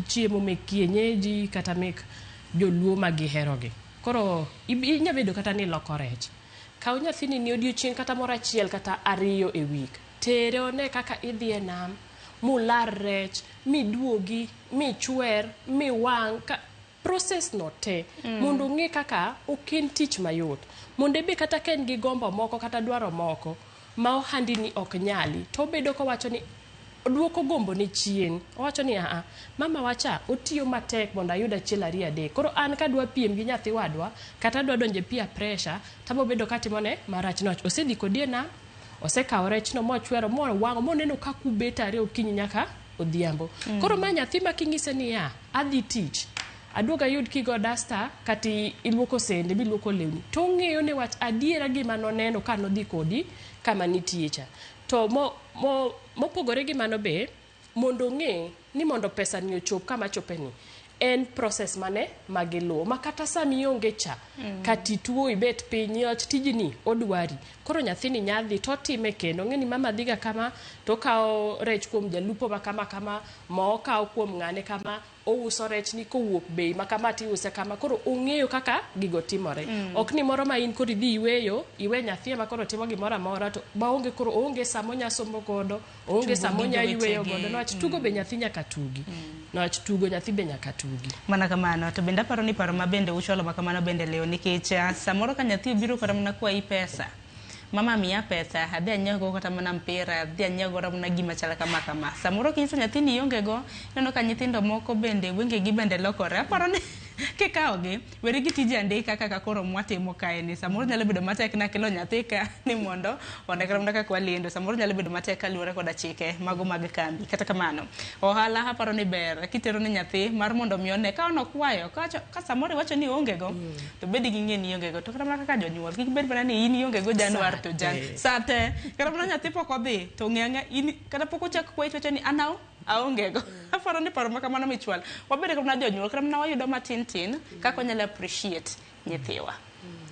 chiemo mek kienyeji kata mek joluo ma giherogi. Koro inya bedo kata ni iloko rech. Kaw nyathini ni odiochieng' kata moro achiel kata ariyo e week. Tere one kaka idhi e nam, mular rech, miduogi, michwer, miwang', process no te mondo ong'e kaka ok en tich mayot. Mondo ebe kata ka en gi gombo moko kata dwaro moko ma ohandi ni ok nyali, to obedo kowacho ni oduoko gombo ne chien. Owacho ni aa, mama wacha otiyo matek mondo ayud achiel ariyo adek. Koro an kadwa piem gi nyathi wadwa, kata adwa donjo e peer pressure, tabo bedo katimone marach niwach osedhi kodi e nam, osekawo rechno mochwero mowang'o moneno kaka ubet are okinyi nyaka odhiambo. Koro ma nyathi ma king'ise niya, adhi tich, aduog ayud kigo dasta kata iluoko sende miluoko lewni, to ong'eyo ni wach adiera gima noneno ka nodhi kodi kama nitie cha. To mopogore gi mano be, mondo ong'e ni mondo pesa ni ochop kama chope ni, en process mane magiluwo ma kata sama ionge cha kata ituo ibet piny niwach tijni odwari. Koro nyathini nyadhi totime kendo ong'e ni mama dhiga kama to okawo rech kuom jalupo ma kama kama, mo okawo kuom ng'ane kama, ouso rech ni kowuok bei ma kama tiuse kama. Koro ong'eyo kaka gigo timore. Ok ni moro ma in koro idhi yweyo, iwe nyathi ema koro timo gimoro amora to maonge koro oonge sama onya somo godo, oonge Tugo sama gi onya yweyo jowetege. godo. Niwach tugo be nyathi nyaka tugi. Niwach tugo nyathi be nyaka tugi. Mana kamano, to bende aparo ni paro ma bende uchwalo ma kamano bende leo nikech samoro ka nyathi obiro kata mana kwayi pesa, mama miya pesa, adhi anyiew go kata mana mpira, adhi anyiew godo mana gima chal kama kama. Samoro kinyiso nyathi ni ionge go, ineno ka nyithindo moko bende wengegi bende lokore. Aparo ni kikawogi, weri gi tije andika kaka koro mwatimo kae ni. Samoro nyalo bedo matek nakelo nyathi ka ni mondo one kata mana kaka walendo. Samoro nyalo bedo matek kaluwore koda chike mago mag kambi. Kata kamano, ohala aparo ni ber kitero ne nyathi mar mondo mi one ka onokwayo, ka samoro iwacho ni ionge go, to bed gi ng'e ni ionge go. To kata mana kaka jonyuol, kik bed mana ni in ionge go Januar to Jan. Sate. Kata mana nyathi pok odhi, to ng'e ang'e in kata pok ochak kwayi to wacho ni an aonge go. Aparo ni paro ma kamano michwalo. Wabed kata mana jonyuol, kata mana wayudo matin tin, kaka wanyalo appreciate nyithiwa.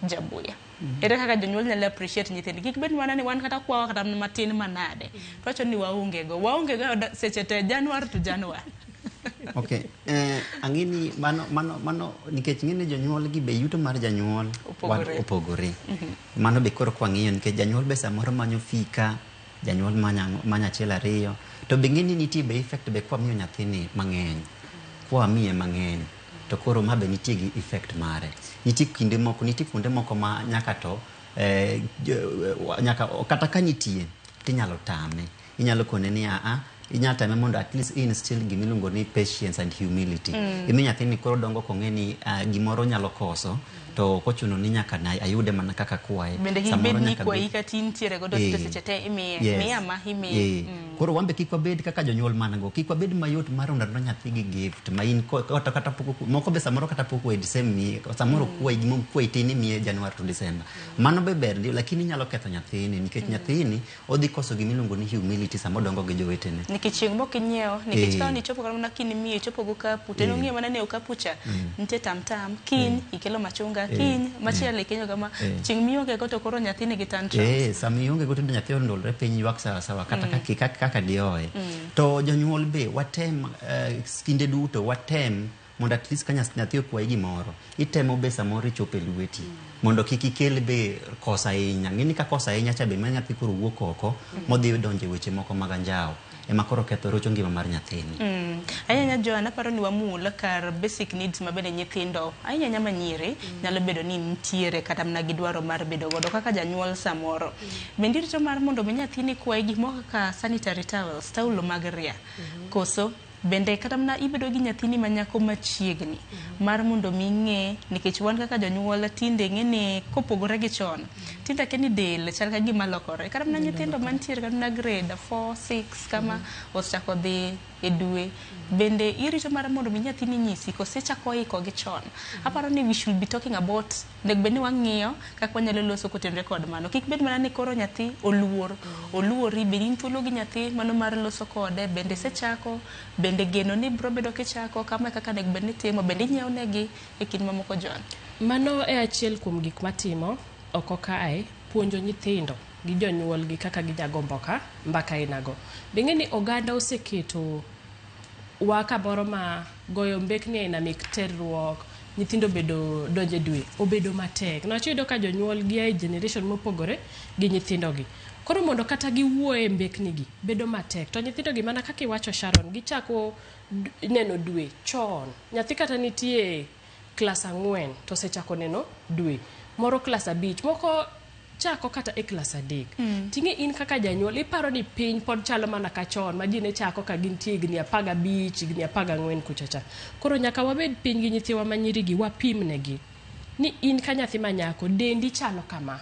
Jabuya. Ere kaka jonyuol nyalo appreciate nyithindgi? Kik bed mana ni wan kata kwawa kata matin manade. To wacho ni waonge go. Waonge go seche te Januar to Januar. Okay. Ang'e ni mano nikech ng'e ni jonyuol gi be yuto mar janyuol Opogore. Opogore. Mano be koro kwang'iyo nikech janyuol be samoro manyo fika, janyuol manyo achiel ariyo. To be ng'e ni nitie be effect be kwamiyo nyathini mang'eny. Kwamiye mang'eny. To koro ma be nitie gi effect mare. Nitie kinde moko, nitie kuonde moko ma nyaka to, nyaka, kata ka nitie, tinyalo tame. Inyalo kone ni aa, inyalo tame mondo at least instill gimiluongo ni patience and humility. Imi nyathini koro dongo kong'e ni gimoro nyalo koso, to ok ochuno ni nyaka na ayude mana kaka kwaye. Bende kik Samoro bed ni nyaka kwayi bed kata intiere godo to seche te imiye. Miya ma imiye. Koro wan be kik wabed kaka jonyuol man go. Kik wabed mayot mar mondo adwa nyathi gi gift ma in kata, kata pok moko be samoro kata pok kwayi December miye, samoro kwayi gima kwayi tin imiye Januar to December. Mano be ber ndio, lakini inyalo ketho nyathini nikech nyathini odhi koso gima iluongo ni humility sama odongo gi jowetene. Nikech chieng' mok inyiewo, nikech ka nichopo kata mana kiny miyo ichopo go okapu, to en ong'eyo mana ni e okapu cha nitie tam tam, kiny ikelo machunga, kiny machielo ikenyo kama, chieng' mionge go to koro nyathi nigi tantrums. Sama ionge go to nyathi ondolre piny ywak sawa sawa kata kaka dioe. To jonyuol be watem, kinde duto watem mondo at least ka nyathi okwayi gimoro, itemo be samoro ichopo e lweti. Mondo kik ikel be kosa ahinya. Ng'eni ka kosa ahinya cha be ma nyathi koro wuok oko, modhi donjo e weche moko mag anjawo. Ema koro ketho rocho ngima mar nyathini. Ahinya Joan, aparo ni wamul kar basic needs ma bende nyithindo, ahinya ahinya manyiri, nyalo bedo ni nitiere kata mana gi dwaro mar bedo godo kaka janyuol samoro. Bende irito mar mondo mi nyathini kwayi gik moko kaka sanitary towels, taulo mag ria. Koso bende kata mana ibedo gi nyathini ma nyako machiegni mar mondo mi ing'e, nikech wan kaka jonyuol tinde ng'e ni kopogore gi chon, tinde akia ni del chal ka gima lokore. Kata mana nyithindo mantiere kata mana grade 4, 6 kama osechako dhi e dwe bende irito mar mondo mi nyathini nyisi kose chako iko gi chon. Aparo ni we should be talking about onego bed ni wang'iyo kaka wanyalo loso kotenore kod mano. Kik bed mana ni koro nyathi oluor, oluori bed in thuolo gi nyathi mano mar loso kode, bende isechako, bende geno ni biro bedo kichako, kama e kaka onego bed ni itimo, bende inyiewo negi e kind mamoko John. Mano e achiel kuom gik matimo oko kae, puonjo nyithindo gi jonyuolgi kaka ginyago mbaka ainago. Be ing'e ni oganda oseketo wa kamoro ma goyo mbekni aina mek terruok, nyithindo bedo donje dwe, obedo matek. Niwach iyudo ka jonyuol gia e generation mopogore gi nyithindo gi. Koro mondo kata giwuo e mbekni gi, bedo matek. To nyithindo gi mana kaka iwacho Sharon, gichako neno dwe chon. Nyathi kata nitie klas 4 to osechako neno dwe. Moro klas 5, moko chako kata e klas 3. Ting'e in kaka janyuol iparo ni piny pod chalo mana ka chon ma ji ne chako ka gintie higni 15, higni 14 kuchacha. Koro nyaka wabed piny gi nyithiwa ma nyiri gi wapimnegi ni in ka nyathi ma nyako dendi chalo kama.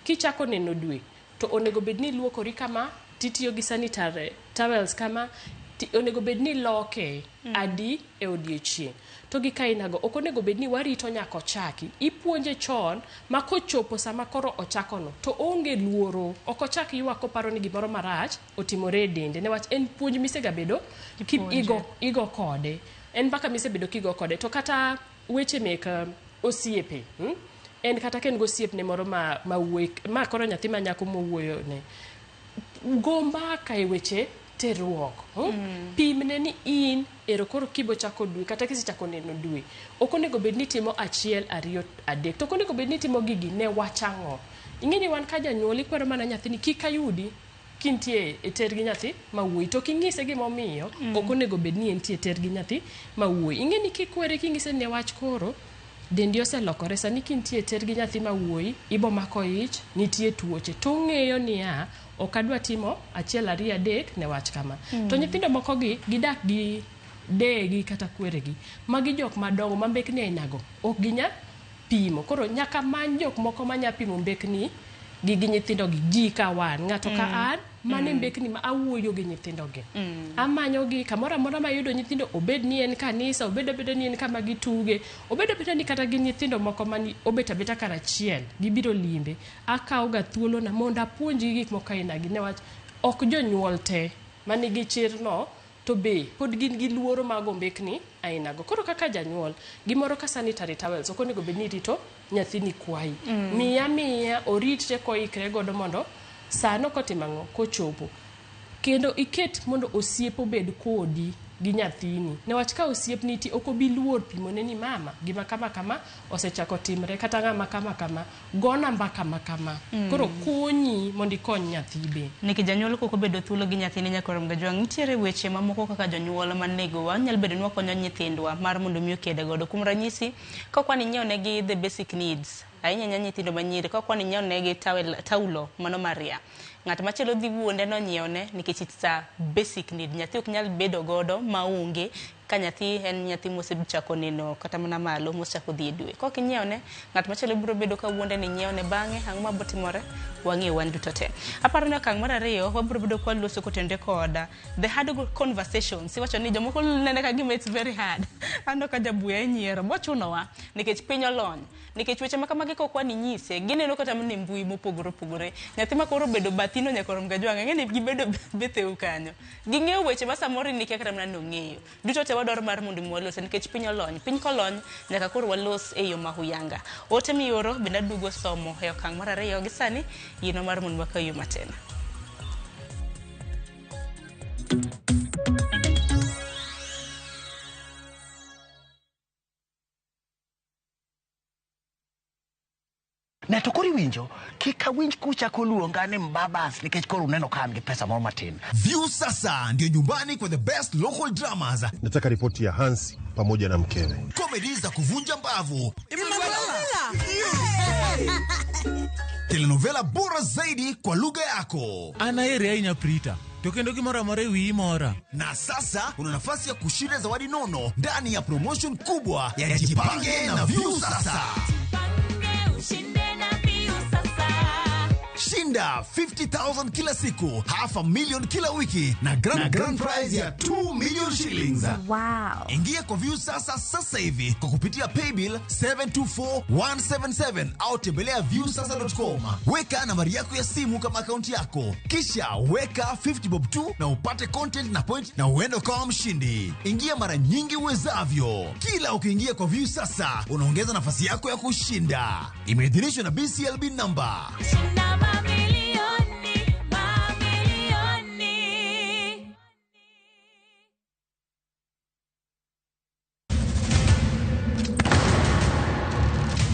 Kichako neno dwe to onego bed ni iluokori kama, titiyo gi sanitary towels kama, onego bed ni iloke adi e odiechieng'. To gi kainago ok onego bed ni warito nyaka ochaki. Ipuonje chon ma kochopo sama koro ochakono to oonge luoro, ok ochak ywak koparo ni gimoro marach otimore e dende, niwach en puonj misegabedo igo kode. En mbaka misebedo kigo kode. To kata weche mek osiepe, En kata ka en gosiepne moro ma wuoyi, ma koro nyathi ma nyako mowuoyo ne, go mbaka e weche terruok. Pimne ni in ero koro kibo chako dwe kata kisechako neno dwe, ok onego bed ni itimo 1, 2, 3. To ok onego bed ni itimo gigi ne wach ang'o. Ing'e ni wan ka janyuol ikwero mana nyathini kik ayudi kintie e ter gi nyathi ma wuoyi, to king'ise gimomiyo ok onego bed ni entie e ter gi nyathi ma wuoyi. Ing'e ni kikwere king'ise ne wach koro dendi oselokore, sani kintie e ter gi nyathi ma wuoyi ibo mako ich, nitie tuoche, to ong'eyo niya ok adwa timo 1, 2, 3 ne wach kama. To nyithindo moko gi gidak gi deyegi kata kweregi, magi jok madongo ma mbekni ainago ok ginya pimo. Koro nyaka many jok moko manya pimo mbekni gi nyithindo gi, ji ka wan, ng'ato ka an, mane mbekni ma awuoyo gi nyithindo gi. Amanyo gi kamoro amora mayudo nyithindo, obed ni en kanisa, obed abeda ni en kama gituge, obed abeda ni kata gin nyithindo moko mani obet abeta karachiel, gibiro limbe. Akawo ga thuolona mondo apuonjgi gik moko aina gi, niwach ok jonyuol te manigi chirno to be pod gin gi luoro mag mbekni ainago. Koro kaka janyuol, gimoro ka sanitary towels ok onego bed ni irito nyathini kwayi. Miya oritre koikre godo mondo sano kotimo ang'o kochopo. Kendo iket mondo osiep obed kodi gi nyathini. Niwach ka osiep nitie ok obi luor pimone ni mama gima kama kama osechako timre, kata ng'ama kama kama gona mbaka ma kama. Koro konyi mondo ikony nyathi be. Nikech janyuol kok obedo thuolo gi nyathine nyaka rom gajwang', nitiere weche mamoko kaka jonyuol manego wanyalo bedo ni wakonyo nyithindwa mar mondo mi okede godo. Kuom ranyisi, ka ok wanyiewo negi the basic needs, ahinya ahinya nyithindo manyiri, ka ok wanyiewo negi taulo mano maria, ng'at machielo dhi wuonde nonyiewne nikech it's a basic need. Nyathi ok nyal bedo godo maonge ka nyathi en nyathi mosechako neno kata mana malo mosechako dhi e dwe. Kok inyiewne, ng'at machielo biro bedo ka wuonde ni nyiewne, bang'e ang'o mabiro timore? Wang'eyo wan duto te. Aparo ni okang' mar ariyo wabiro bedo kwa loso kotenore kod the hard conversations. Iwacho ni jomoko nene ka gima it's very hard. Aneno ka jabuya nyiero, bochunowa nikech piny olony. Nikech weche ma kamagi kok wan inyise, gineno kata mana e mbui mopogore opogore. Nyathi ma koro obedo bathino nyaka rom gajwang', ang'e ni gibedo betheu kanyo. Ging'eyo weche ma samoro in ikia kata mana ni ong'eyo. Duto te wadwaro mar mondo mi walos nikech piny olony. Piny kolony nyaka koro walos e yo ma huyanga. Ote mioro bende aduogo somo e okang' mar ariyo gi sani yino mar mondo wakaw yo matin. Ne to koro iwinjo, kik awinj kuchako luonga ni mbabas nikech koro uneno ka an gi pesa moro matin. View sasa ndio nyumbani kwa the best local dramas. Nataka ripoti ya Hansi pamoja na mkewe. Comedy za kuvunja mbavu. Telenovela bora zaidi kwa lugha yako. Anaere ahinya Prita. To kendo gimoro amora e wiyi mora. Na sasa una nafasi ya kushinda zawadi nono ndani ya promotion kubwa ya Jipange na View Sasa. Shinda 50,000 kila siku, half a million kila wiki na grand prize ya 2 million shillings. Wow. Ingia kwa Viusasa sasa hivi kwa kupitia paybill 724177 au tembelea viusasa.com. Weka nambari yako ya simu kama akaunti yako, kisha weka 50 bob tu na upate content na point na uende ukawa mshindi. Ingia mara nyingi uwezavyo. Kila ukiingia kwa Viusasa unaongeza nafasi yako ya kushinda. Imeidhinishwa na BCLB number. Shinda mamilioni, mamilioni.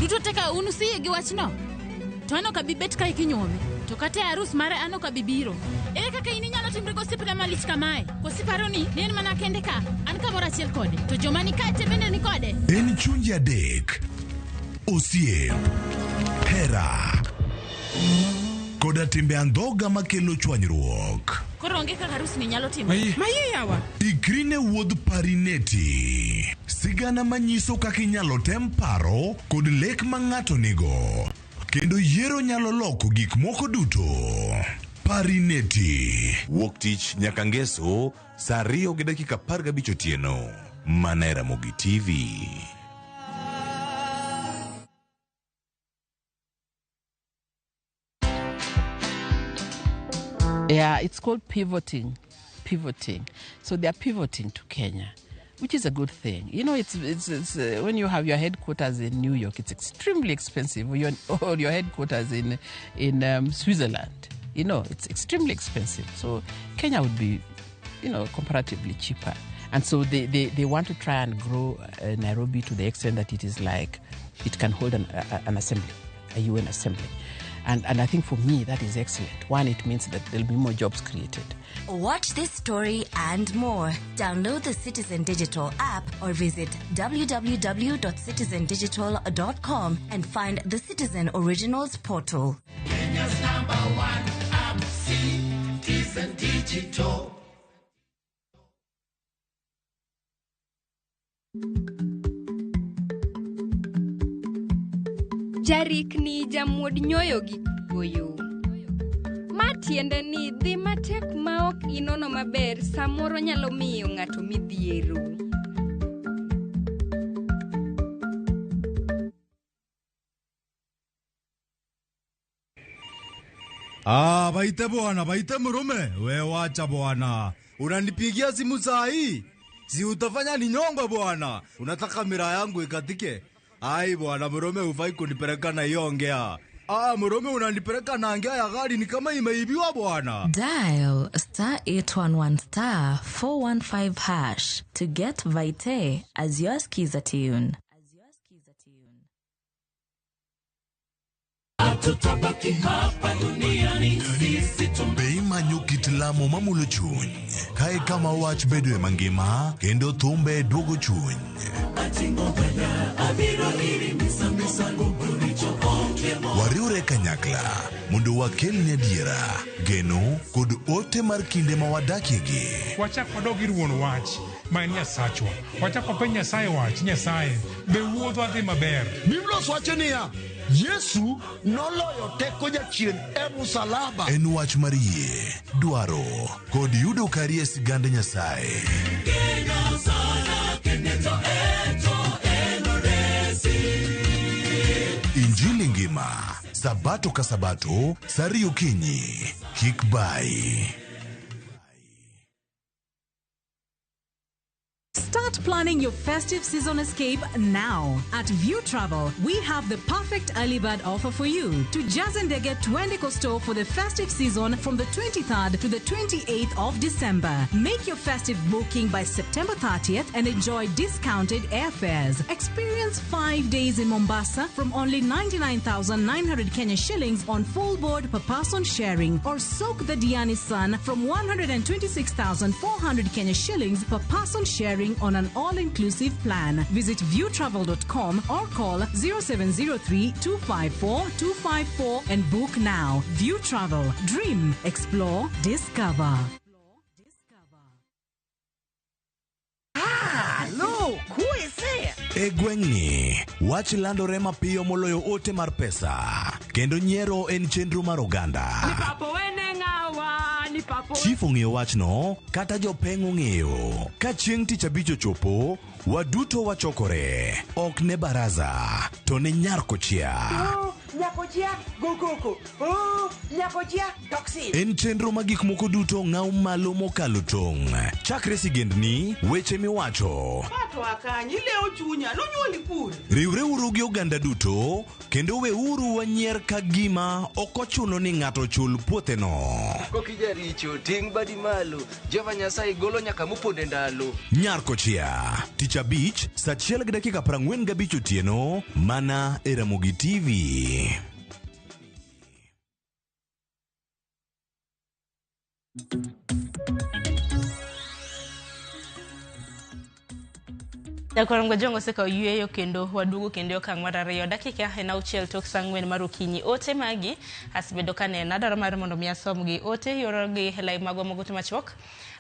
Duto teka unu siye gi wachno. To an ok abi bet kae kinyuome. To kata e arus mare an ok abi biro. Ere kaka in inyalo timri gosiepna malich kamae? Koso iparo ni ne en mana kende ka? An kamoro achiel kode. To joma ni kae te bende ni kode. En chunje adek, osiep, hera, koda timbe andhoga makelo chwanyruok. Koro onge kaka arus ni nyalo timore. Maye yawa. Ikri ne wuodh Parineti, sigana manyiso kaka inyalo tem paro kod lek ma ng'ato nigo, kendo yiero nyalo loko gik moko duto. Parineti. Wuok tich nyaka ngeso saa 2:15 otieno. Mana e Ramogi TV. Yeah, it's called pivoting. Pivoting. So they are pivoting to Kenya, which is a good thing. You know, it's when you have your headquarters in New York, it's extremely expensive. Or your headquarters in Switzerland, you know, it's extremely expensive. So Kenya would be, you know, comparatively cheaper. And so they want to try and grow Nairobi to the extent that it is like it can hold an assembly, a UN assembly. And I think for me, that is excellent. One, it means that there'll be more jobs created. Watch this story and more. Download the Citizen Digital app or visit www.citizendigital.com and find the Citizen Originals portal. Kenya's number one app, Citizen Digital. Jarikni jamuod nyoyo gi goyo. Ma tiende ni dhi matek ma ok inono maber samoro nyalo miyo ng'ato midhiero. Ah, baite bwana, baite mrume. We wacha bwana. Unanipigia simu saa hii? Si utafanya ninyongwe bwana. Unataka mira yangu ikatike? Ai bwana, mrume hufai kunipeleka na hiyo ngea. Ah, mrume unanipeleka na ngea ya gari ni kama imeibiwa bwana. Dial star 811 star 415 hash to get Vite as your skiza tune. Be imanyo kit lamo mamulo chuny kae kama wach bedoe mangima kendo thumbe duogo chuny. Wariwre kanyakla mondo wakelni adiera, geno kod ote mar kinde ma wadakiegi. Wachak wadog ir wuon wach ma en Nyasachwa. Wachak wapenj Nyasaye wach, Nyasaye be wuodhwa dhi maber. Biblos wacho niya, Yesu noloyo teko jachien e musalaba. En wach mar yie, dwaro kod yudo kari e sigand Nyasaye. Injili ngima, Sabato ka Sabato, saa 2 okinyi. Kik bai. Start planning your festive season escape now. At View Travel, we have the perfect early bird offer for you. To Jazendege Twende Costo for the festive season from the 23rd to the 28th of December. Make your festive booking by September 30th and enjoy discounted airfares. Experience 5 days in Mombasa from only 99,900 Kenya shillings on full board per person sharing, or soak the Diani sun from 126,400 Kenya shillings per person sharing on an all-inclusive plan. Visit viewtravel.com or call 0703 254 254 and book now. View Travel. Dream, explore, discover. Look, who is there? E gweng'ni, wach landore mapiyo moloyo ote mar pesa. Kendo nyiero en chenro mar oganda. Chief ong'eyo wachno kata jopeng' ong'eyo. Ka chieng' tich abich ochopo, waduto wachokore. Ok ne baraza, to ne nyar kochia. Nyakochia go koko. Oh, nyakochia toxin. En chenro ma gik moko duto ng'aw malo mokalo tong'. Chakre sigendni, weche miwacho. Pato akanyi leo chunya nonyuoli pur. Riwreuru gi oganda duto kendo weuru wanyier ka gima ok ochuno ni ng'ato chul puotheno. Kokijaricho ting' badi malo Jehova Nyasaye golo nyaka moponde ndalo. Nyar Kochia, tich abich, saa 1:45 otieno, mana e Ramogi TV. Nyakwar Jongo osekawo yueyo kendo waduogo kendo e okang' mar ariyo dakika en auchiel tok saa ang'wen mar okinyi. Ote magi asebedo kaneno adwaro mar mondo mi asomgi. Ote yorogi e lai magwa mag ote machuok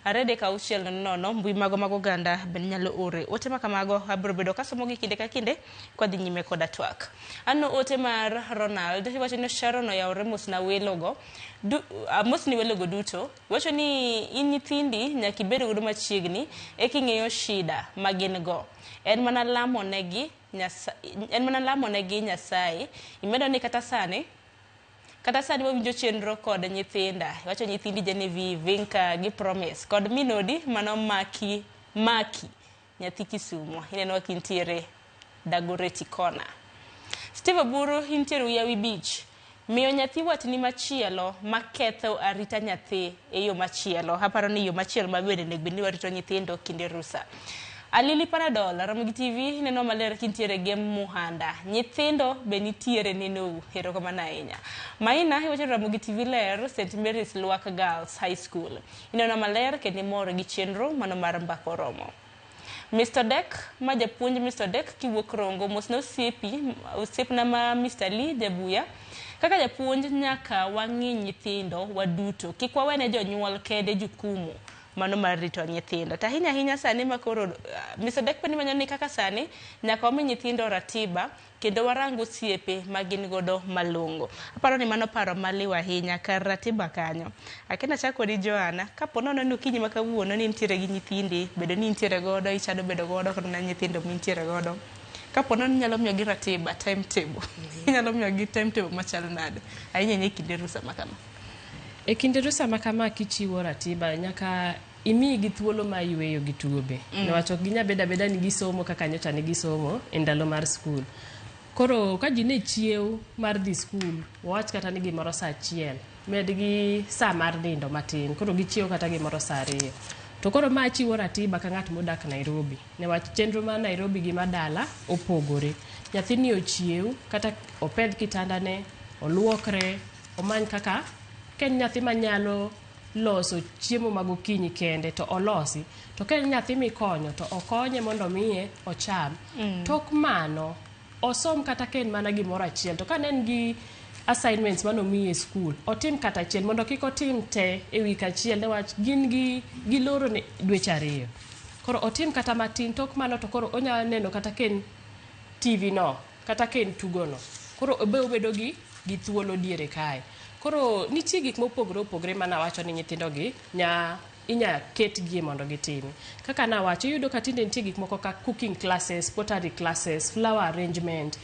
23600 mbui magwa mag oganda bende nyalo ore. Ote ma kamago abiro bedo kasomogi kinde ka kinde kwadhi nyime koda twak. Aneno ote mar Ronald iwacho ni Sharon oyawore mosna welogo mosni welogo duto. Iwacho ni in nyithindi nyaka ibed godo machiegni eka ing'eyo shida ma gin go. En mana lamo negi Nyasaye. Imedo ni kata sani wawinjo chenro kod nyithinda. Iwacho nyithindi Genevieve, Vinka gi Promise kod minodi mano Maki nyathi Kisumo. Ineno ka intiere Dagoretti Corner. Steve Oburu intiere Uyawi Beach. Miyo nyathi watni machielo maketho arita nyathi e yo machielo. Aparo ni yo machielo ma bende onego bed ni warito nyithindo kinde rusa. Alili Panadol, Ramogi TV, neno maler kintiere Gem Muhanda. Nyithindo be nitiere nenou, erokamano ahinya. Maina iwacho Ramogi TV ler, St. Mary's Lwak Girls High School. Ineno maler kendo imor gi chenro mano mar mbaka oromo. Mr. Dek, ma japuonj Mr. Dek kiwuok Rongo, mosna osiepna ma Mr. Lee Jabuya. Kaka japuonj nyaka wang'i nyithindo waduto, kik wawene jonyuol kende jukumu mano mar rito nyithindo. To ahinya ahinya sani ma koro Mr. Dek poni manyo ni kaka sani nyaka wami nyithindo ratiba kendo warang osiepe ma gin godo malong'o. Aparo ni mano paro maliw ahinya kar ratiba kanyo. Akena chak kodi Joanna, kapo nono ni okinyi ma kawuono ni intiere gi nyithindi, bedo ni intiere godo, ichano bedo godo kata mana nyithindo mintiere godo. Kapo nono inyalo miyogi ratiba, timetable. Inyalo miyogi timetable machal nade? Ahinya ahinya e kinde rusa ma kama. E kinde rusa ma kama kichiwo ratiba nyaka imigi thuolo mar yueyo gi tugo be. Niwach ok ginyal bedo abeda ni gisomo kaka nyocha ne gisomo e ndalo mar skul. Koro ka ji ne chiew mar dhi skul, wawach kata ni gimoro saa achiel, medgi saa mar nindo matin, koro gichiew kata gimoro saa ariyo. To koro ma chiwo ratiba ka ng'at modak Nairobi, niwach chenro mar Nairobi gi madala opogore. Nyathini ochiew, kata opedh kitandane, oluokre, omany kaka ka en nyathi manyalo loso chiemo mag okinyi kende to olosi. To ka en nyathi mikonyo to okonye mondo miye ocham. Tok mano, osom kata ka en mana gimoro achiel. To ka ne en gi assignments manomiye e skul, otim kata achiel mondo kik otim te e wik achiel niwach gin gi giloro ne dweche ariyo. Koro otim kata matin, tok mano to koro onyalo neno kata ka en TV no, kata ka en tugo no. Koro obe obedo gi thuolo diere kae. Koro nitie gik mopogore opogore manawacho ni nyithindo gi inya ketgie mondo gitim. Kaka nawacho, iyudo ka tinde nitie gik moko kaka cooking classes, pottery classes, flower arrangement.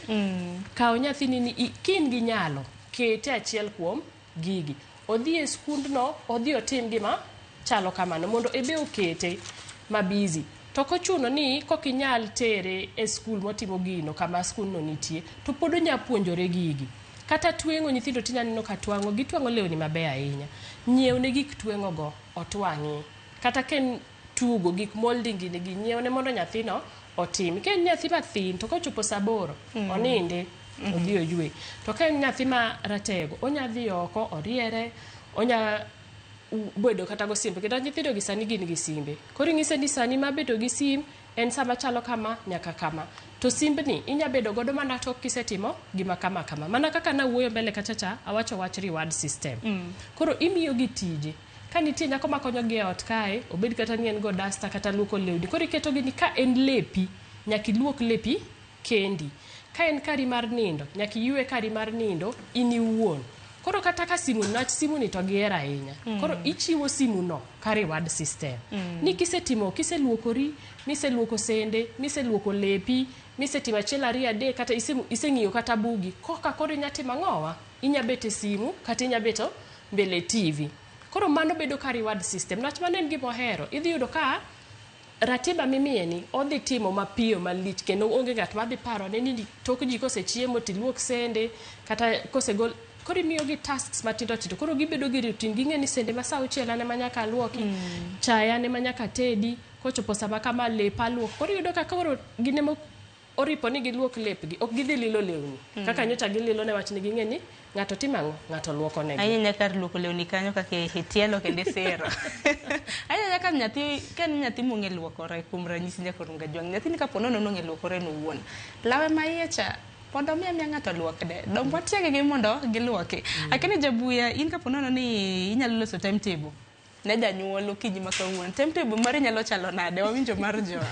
Kaw nyathini ni ka in gi nyalo, kete achiel kuom gigi. Odhi e skundno, odhi otim gima chalo kamano mondo ebe okete ma busy. To kochuno ni kokinyal tere e skul motimo gino kama skundno nitie, to pod onya puonjore gigi. Kata tweng'o nyithindo tinya neno ka twang'o, gitwang'o lewni mabeyo ahinya. Nyiewne gik tweng'o go, otwang'i. Kata ka en tugo, gik molding gini gi, nyiewne mondo nyathino otim. Ka en nyathi mathin, to kochopo saa aboro, onindi, odhi oywe. To ka en nyathi ma ratego, onya dhi oko, oriere, onya bedo kata go simbe. Kendo nyithindo gi sani gin gi simbe. Koro ing'ise ni sani ma bedo gi sim, en sama chalo kama, nyaka kama. To simbni inya bedo godo mana tok kisetimo gima kama kama. Mana kaka nawuoyo mbele kacha cha, awacho wach reward system. Koro imiyo gi tije. Ka nitie nyako makonyo gi e ot kae, obed kata ni en go dasta kata luoko lewni. Koro iketo gi ni ka en lepi, nyaka iluok lepi kendi. Ka en kari mar nindo, nyaka iywe kari mar nindo in iwuon. Koro kata ka simu nach simu ni to gihero ahinya. Koro ichiwo simu no ka reward system. Ni kisetimo, kiseluokori, miseluoko sende, miseluoko lepi, misetimo achiel ariyo adek kata iseng'iyo kata bugi, koka koro inya timo ang'owa? Inya bet e simu kata inya beto mbele TV. Koro mano bedo ka reward system. Niwach mano en gima ohero. Idhi yudo ka ratiba mimiye ni odhi timo mapiyo malich kendo onge ng'at madhi paro ne ni tok ji kosechiemo tiluok sende kata kosegol. Koro imiyogi tasks matindo tindo, koro gibedo gi routine, ging'e ni sende ma saa auchiel an ema nyaka aluoki, chae an ema nyaka tedi, kochopo sama kama lepa aluok. Koro iyudo ka koro gin ema oripo ni giluok lepgi, ok gidhi lilo lewni. Kaka nyocha gililo ne wach ni ging'e ni ng'ato timo ang'o, ng'ato luoko negi. Ahinya kar luoko lewni kanyo kaka e tielo kendo isiro. Ahinya ka nyathi, ka en nyathi mong'e luokore, kuom ranyisi nyaka Runga Jwang', nyathini kapo nono nong'e luokore en owuon, lawe ma iye cha pod omiyo amiya ng'ato luokne. Dong watiege gi mondo giluoki. Akene Jabuya, in kapo nono ni inyalo loso timetable ne janyuol okinyi ma kawuono, timetable mari nyalo chalo nade? Wawinjo mar Joa.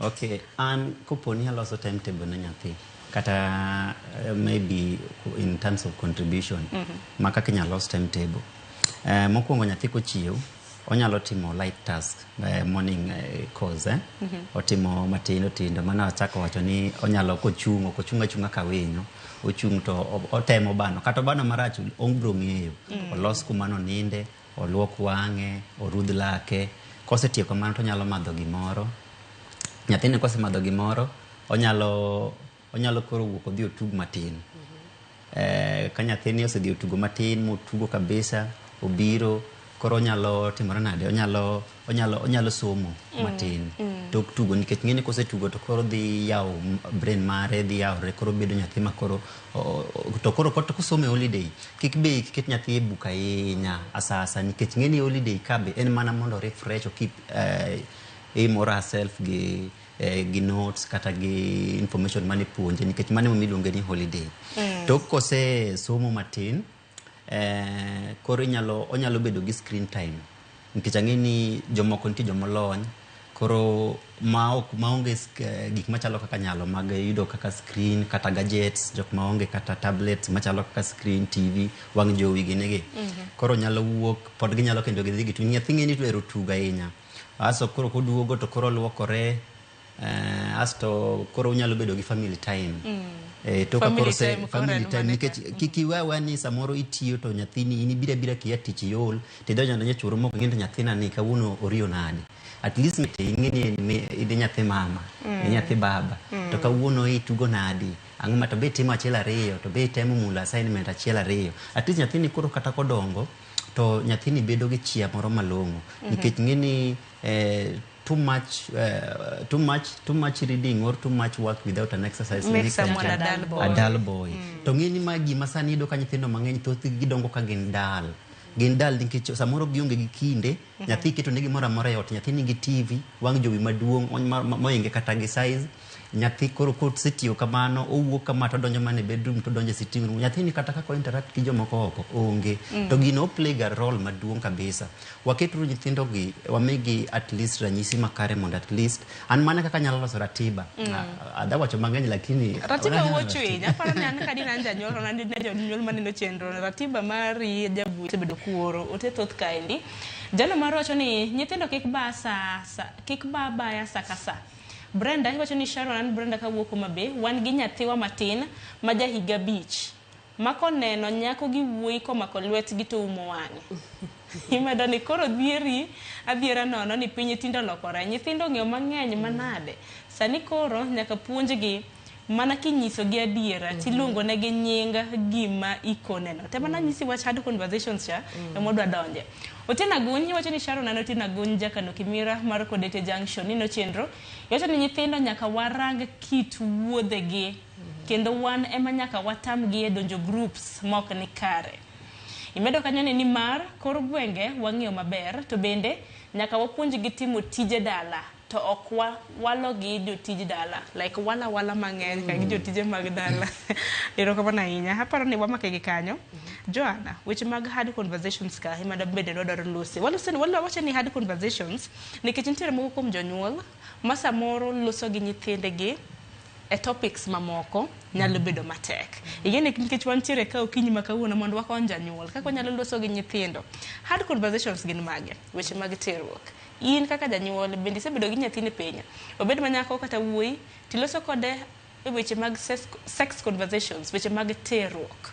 Okay, an kopo ni aloso timetable ne nyathi kata maybe in terms of contribution ma kaka inyalo los timetable. Mokwongo nyathi kochiew onyalo timo light task, morning course. Otimo matindo tindo mano achako wacho ni onyalo kochung', ok ochung' achung'a ka winyo, ochung' to otemo bano, kata obano marach obiro ng'eyo. Olos kuma noninde, oluok wang'e, orudh lake. Kosetieko mano to onyalo madho gimoro. Nyathini kosemadho gimoro, onyalo koro wuok odhi otug matin. Ka nyathini osedhi otugo matin motugo kabisa, obiro koro onyalo timore nade? Onyalo somo matin. Tok tugo, nikech ng'eni kosetugo to koro dhi yawo brain mare, dhi yawore, koro bedo nyathi ma koro to koro kosomo e holiday, kik be ket nyathi e buk ahinya asasa, nikech ng'eni holiday ka be en mana mondo refresh, o keep him or herself gi notes kata gi information mane puonje, nikech mano emomiyo iluonge ni holiday. Tok kose somo matin, koro onyalo bedo gi screen time, nikech ang'e ni jomoko nitie jomolony koro maonge gik machalo kaka nyalo mag yudo kaka screen kata gadgets, jok maonge kata tablets machalo kaka screen, TV, wang' jowi gini gi. Koro nyalo wuok, pod ginyalo kendo gidhi gitu. Nyathi ng'e ni to ohero tugo ahinya. Asto koro koduogo to koro luokore, asto koro unyalo bedo gi family time. To ka koro family time, nikech kik iwe aweya ni samoro itiyo to nyathini in ibiro abira kia tich iol to idonjo adonja e churo mok ing'e ni nyathina ni kawuono oriyo nade. At least ing'e ni in nyathi mama, in nyathi baba. To kawuono itugo nadi, ang'o ma to be itimo achiel ariyo, to be itemo mulo assignment achiel ariyo. At least nyathini koro kata kodongo to nyathini bedo gi chia moro malong'o. Nikech ng'e ni too much reading or too much work without an exercise makes someone a dull boy. A dull boy. To ng'e ni ma gima sani iyudo ka nyithindo mang'eny thothgi gidongo ka gin dull. Gin dull nikech samoro gionge gi kinde, nyathi iketo ne gimoro amora e ot, nyathi nigi TV, wang' jowi maduong' mohinge kata gi size. Nyathi koro kosetiyo kamano, owuok kama to odonjo mana e bedroom to odonjo e sitting room. Nyathini kata kaka o interact gi jomoko oko onge. To gino o play ga role maduong' kabisa. Waketuru nyithindo gi, wamigi at least ranyisi makare mondo at least an mana kaka anyalo loso ratiba. Adha wacho mang'eny lakini ratiba wuo chwiny. Aparo ni an kadina an janyuol to an ne jonyuol maneno chenro ratiba mari Jabuya osebedo kuoro ote thoth kaendi. Jalo mar wacho ni nyithindo kik ba sa, sa kik ba baya sa ka sa. Brenda iwacho ni Sharon, an Brenda kawuok Homa Bay, wan gi nyathiwa matin ma ja higa 5 ma koneno nyako gi wuoyi komako lwetgi to umo wang'e. Imedo ni koro dhieri adhiera nono ni piny tinde olokore. Nyithindo ong'eyo mang'eny manade. Sani koro nyaka puonjgi mana kinyisogi adiera tiluongo negi nying gima ikoneno. Tema nanyisi wach hard conversations cha ema wadwa donje. Otieno Aguny iwacho ni Sharon, an Otieno Aguny Jakano Kimira mar Kodete Junction nino chenro. Iwacho ni nyithindo nyaka warang kit wuodhegi kendo wan ema nyaka watamgi e donjo groups mok ni kare. Imedo kanyo ni nimar kor gwenge wang'eyo maber to bende nyaka wapuonjgi timo tije dala to ok walogi jotij dala like wala wala mang'eny ka gi jotije mag dala. Erokamano ahinya. Aparo ni wamake gi kanyo. Joanna, weche mag hard conversations ka ema bende dwadwaro lose. Walose ni wacho ni hard conversations nikech nitiere moko kuom jonyuol ma samoro loso gi nyithindgi e topics mamoko nyalo bedo matek. Ing'e ni nikech wantiere ka okinyi ma kawuono mondo wakony janyuol kaka wanyalo loso gi nyithindo. Hard conversations gin mage? Weche mag terruok. In kaka janyuol bende isebedo gi nyathini piny, obed ma nyako kata wuoyi, tiloso kode e weche mag sex conversations, weche mag terruok.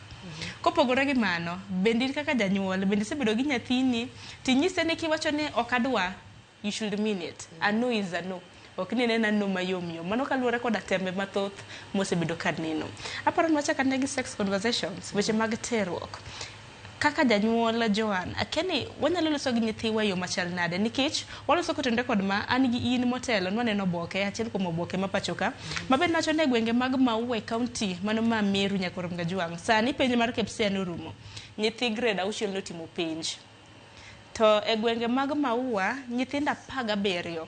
Kopogore gi mano, bende in kaka janyuol bende isebedo gi nyathini tinyise ni kiwacho ni ok adwa, you should mean it. A no is a no. Ok ni en a no mayom yom. Mano kaluwore koda tembe mathoth mosebedo ka neno. Aparo ni wachak ane gi sex conversations, weche mag terruok. Kaka janyuol Joan, akia ni wanyalo loso gi nyithiwa e yo machal nade nikech waloso kotenore kod ma an gi in motelo nwaneno oboke achiel kuom oboke ma pacho ka mabende wacho ni e gwenge mag Maua e kaunti mano ma Meru nyaka Kajwang' sani penj mar KPSEA norumo nyithi grade auchiel notimo penj to e gwenge mag Maua nyithindo 17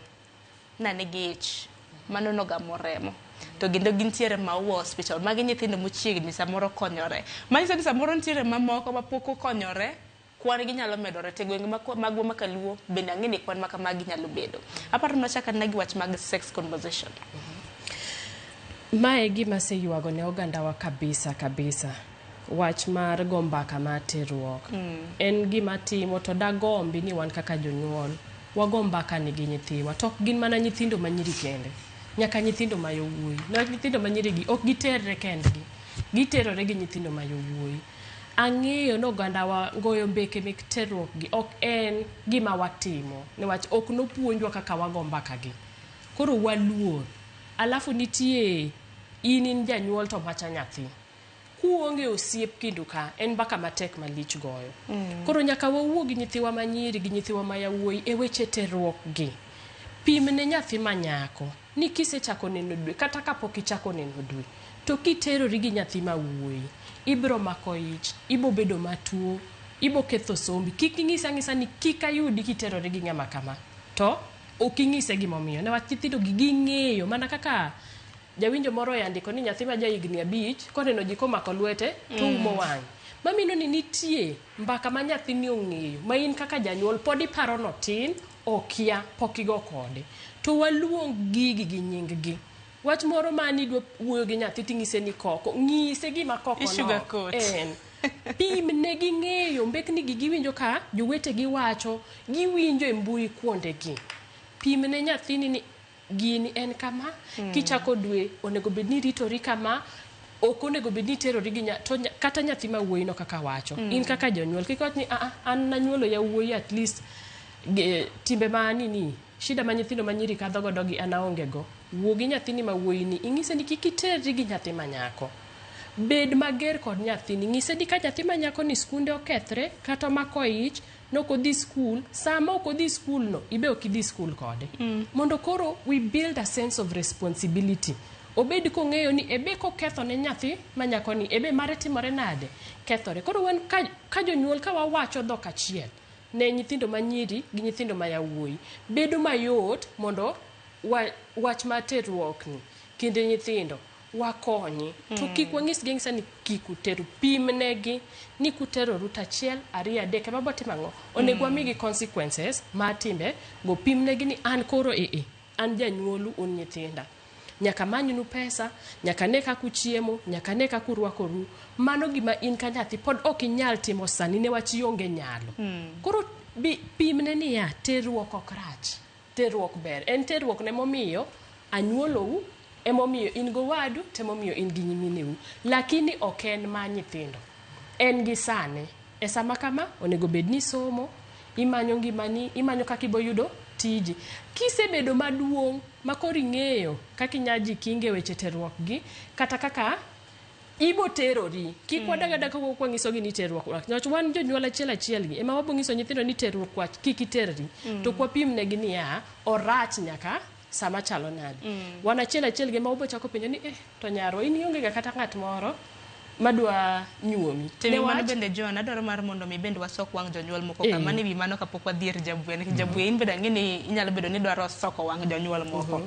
na nigi ich mano nogamo remo to kendo gintiere Maua Hospital magi nyithindo mochiegni samoro konyore manyiso ni samoro nitiere mamoko mapok okonyore kwan gi nyalo medore to e gwenge magwa ma kaluo bende ang'e ni kwan makamagi nyalo bedo aparo ni wachak anena gi wach mag sex conversation. Mae gima aseywago ne ogandawa kabisa kabisa. Wach mar go mbaka mar terruok. En gima timo to dagombi ni wan kaka jonyuol wago mbaka ni gi nyithiwa. To ok gin mana nyithindo manyiri kende. Nyaka nyithindo ma yowuoyi. Niwach nyithindo manyiri gi ok giterre kendgi. Giterore gi nyithindo ma yowuoyi. Ang'eyo ni ogandawa goyo mbeke mek terruok gi ok en gima watimo. Niwach ok nopuonjwa kaka wago mbaka gi. Koro waluor. Alafu nitie in janyuol to macha nyathi. Kuonge osiep kindu ka, en mbaka matek malich goyo. Koro nyaka wawuo gi nyithiwa manyiri gi nyithiwa ma yawuoyi e weche terruok gi. Pim ne nyathi ma nyako ni kisechako neno dwe kata kapok ichako neno dwe to kiterori gi nyathi ma wuoyi ibro mako ich, ibo bedo matuo, ibo ketho sombi. Kik ing'ise ang'isa ni kik ayudi kiterori gi ng'ama kama. To ok ing'ise gimomiyo. Niwach nyithindo gi ging'eyo mana kaka jawinjo moro oandiko ni nyathi ma jahigni 5 koneno ji komako lwete to umo wang'e. Mamino ni nitie mbaka ma nyathini ong'eyo ma in kaka janyuol pod iparo notin okia pok igo kode. To waluong gigi gi nying gi. Wach moro ma nidwa wuoyo gi nyathi ting'ise ni koko, ng'ise gima koko no en. Pim ne ging'eyo mbekni gi giwinjo ka jowetegi wacho, giwinjo e mbui kuondegi. Pim ne nyathini ni gini en kama, kichako dwe onego bed ni ritori kama, ok onego bed ni iterori gi to kata nyathi ma wuoyi no kaka wacho. In kaka janyuol kik wach ni a an nanyuolo yawuoyi at least timbe ma nini shida ma nyithindo manyiri kadho godo gi an aonge go. Wuo gi nyathini ma wuoyi ni ing'ise ni kik iterri gi nyathi ma nyako. Bed mager kod nyathini, ng'ise ni ka nyathi ma nyako ni skunde okethre kata omako ich nok odhi skul, sama ok odhi skul no ibe ok idhi skul kode. Mondo koro we build a sense of responsibility. Obed kong'eyo ni ebe koketho ne nyathi ma nyako ni ebe mare timore nade kethore. Koro wan ka jonyuol ka wawacho dhok achiel ne nyithindo manyiri gi nyithindo ma yawuoyi bedo mayot mondo wach mar terruok ni kinde nyithindo wakonyi. To kik wanyisgi ang'isa ni kik uteru, pim negi ni kuteroru to 1 2 3 ema botimo ang'o. Onego wamigi consequences mar timbe go, pim negi ni an koro an janyuolu un nyithinda. Nyaka manynu pesa, nyaka ne kaka uchiemo, nyaka ne kaka urwakoru. Mano gima in ka nyathi pod ok inyal timo sani newach ionge nyalo. Koro pimne niya, terruok ok rach, terruok ber. En terruok ne momiyo anyuolou, emomiyo in gowadu, temomiyo in gi nyimineu. Lakini ok en ma nyithindo. En gi sane. E sama kama, onego bed ni somo, imanyo ngimani, imanyo kaka ibo yudo tiji. Kisebedo maduong' ma koro ing'eyo kaka inya jikinge weche terruok gi, kata kaka ibo terori. Kik wadag adaga ka wang'isogi ni terruok wach. Niwach wan jonyuol achiel achiel gi ema wabo nyiso nyithindo ni terruok wach kik iterri. To ok wapim negi niya, orach nyaka sama chalo nade. Wan achiel achiel gi ema wabo chako penjo ni to nyarwa in ionge ga kata ng'at moro madwa nyuomi. To ewi mano bende Joan, adwaro mar mondo mi bende wasok wang' jonyuol moko ka. Mano ewi mano kapok wadhi ir Jabwe. Nikech Jabwe in bende ang'e ni inyalo bedo ni idwaro soko wang' jonyuol moko.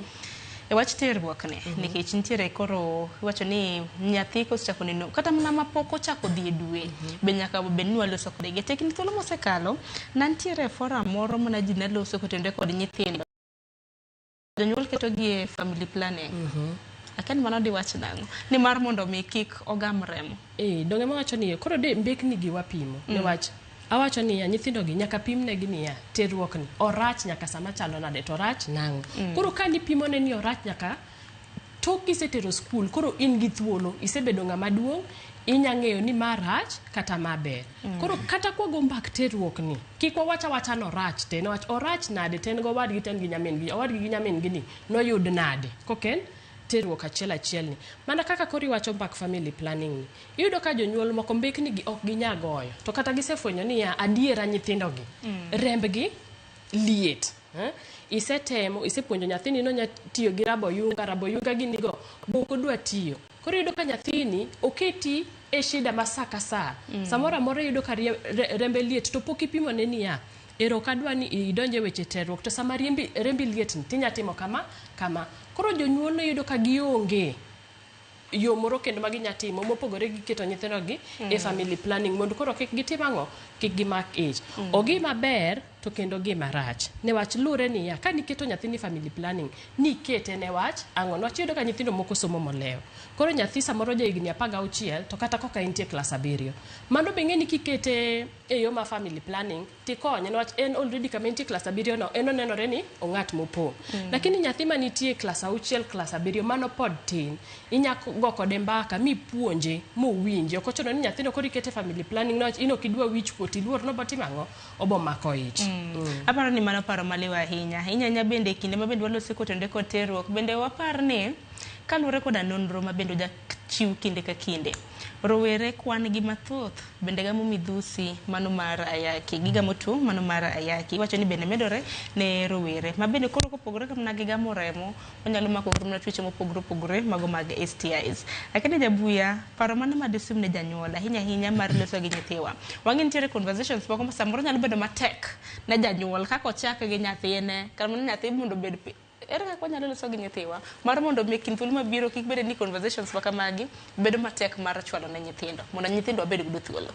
E wach terruok ni, nikech nitiere koro iwacho ni nyathi kosechako neno kata mana mapok ochako dhi e dwe be nyaka bed ni waloso kodgi. Tekni thuolo mosekalo nantiere e forum moro mana ji ne loso kotenore kod nyithindo. Jonyuol ketogi e family planning. Akia ni mano diwach nang'o? Ni mar mondo mi kik ogam remo. Eh, donge mawacho ni koro de mbekni gi wapimo. Niwach awacho niya nyithindo gi nyaka pimnegi niya terruok ni orach nyaka sama chalo nade to orach nang'o. Koro ka nipimone ni orach nyaka tok kisetero skul koro in gi thuolo isebedo ng'ama duong' inya ng'eyo ni ma rach kata ma ber. Koro kata kwago mbak terruok ni kik wawach awacha ni orach te niwach orach nade to en gi owadgi to en gi nyamin gi owadgi gi nyamin gi ni noyud nade koken terruok achiel achiel ni mana kaka koro iwacho mbak family planning ni iyudo ka jonyuol moko mbekni gi ok ginya goyo to kata gisefwenyo niya adiera nyithindo gi rembgi liet eh? Isetemo isepuonjo nyathini nonya tiyo gi raboyunga raboyunga ginigo be ok odwa tiyo koro iyudo ka nyathini oketi e shida ma sa ka sa. Samoro amora iyudo ka rembe liet to pok ipimone niya ero ok adwa ni idonje weche terruok to sama rembi liet ni tinya timo kama kama koro jonyuol no iyudo ka gionge yo moro kendo ma ginya timo mopogore gi keto nyithindo gi e family planning mondo koro kik gitim ang'o kik gimak ich. Ogima ber to kendo gima rach newach lure niya ka niketo nyathini family planning nikete newach ang'o niwach iyudo ka nyithindo moko somo molewo koro nyathi samoro ja higni 16 to kata koka entie klas 7 mano be ng'e ni kikete e yo ma family planning tikonye niwach en already kama entie klas 7 no en onenore ni ong'at mopong'. Lakini nyathi manitie klas 6 klas 7 mano pod tin inya go kode mbaka mipuonje mowinji ok ochuno ni nyathino koro ikete family planning niwach in ok idwa wich kuot iluor ni obotimo ang'o obo mako ich. Aparo ni mano paro maliw ahinya. Ahinya ahinya bende e kinde ma bende walose kotenore kod terruok bende wapar ni kaluwore koda nonro ma bende ojachiw kinde ka kinde rowere kwan gi mathoth bende gamo midhusi mano mar ayaki gigamo tuo mano mar ayaki iwacho ni bende medore ne rowere ma bende koro kopogore kamna gi gamo remo onyalo mako mana tuoche mopogore opogore mago mag STIs. Lakini Jabuya paro mano madisim ne janyuol ahinya ahinya mar loso gi nyithiwa wang'e nitiere conversations moko ma samoro nyalo bedo matek ne janyuol kaka ochak gi nyathine kata mana nyathi mondo obed ere kaka wanyalo loso gi nyithiwa mar mondo mi kind thuolo mabiro kik bede ni conversations ma kamagi bedo matek mar chwalo ne nyithindo mondo nyithindo wabed godo thuolo.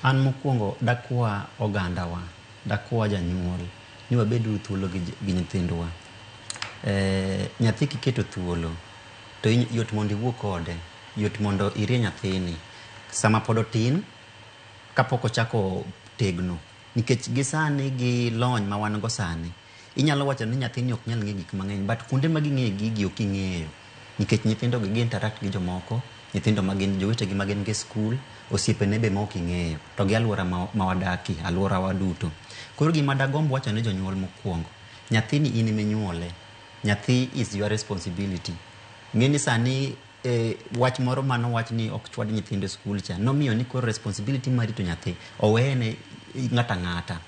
An mokwongo dakwa ogandawa, dakwa janyuol ni wabed thuolo gi nyithindwa. Nyathi kiketo thuolo to yot mondo iwuo kode, yot mondo irie nyathini sama pod otin kapok ochako tegno nikech gi sani gi lony ma wan go sani inyalo wacho ni nyathini ok nyal ng'eyo gik mang'eny but kuonde ma ging'eyo gigi ok ing'eyo nikech nyithindo gi interact gi jomoko nyithindo ma gin jowetegi ma gin go e skul osiepene be ma ok ing'eyo to gi alwora ma wadakie alwora wa duto. Koro gima dagomb wacho ne jonyuol mokwongo nyathini in eminyuole nyathi is your responsibility. Ng'e ni sani wach moro manowach ni ok chwad nyithindo e skul cha nomiyo ni koro responsibility mar rito nyathi owene ng'ata ng'ata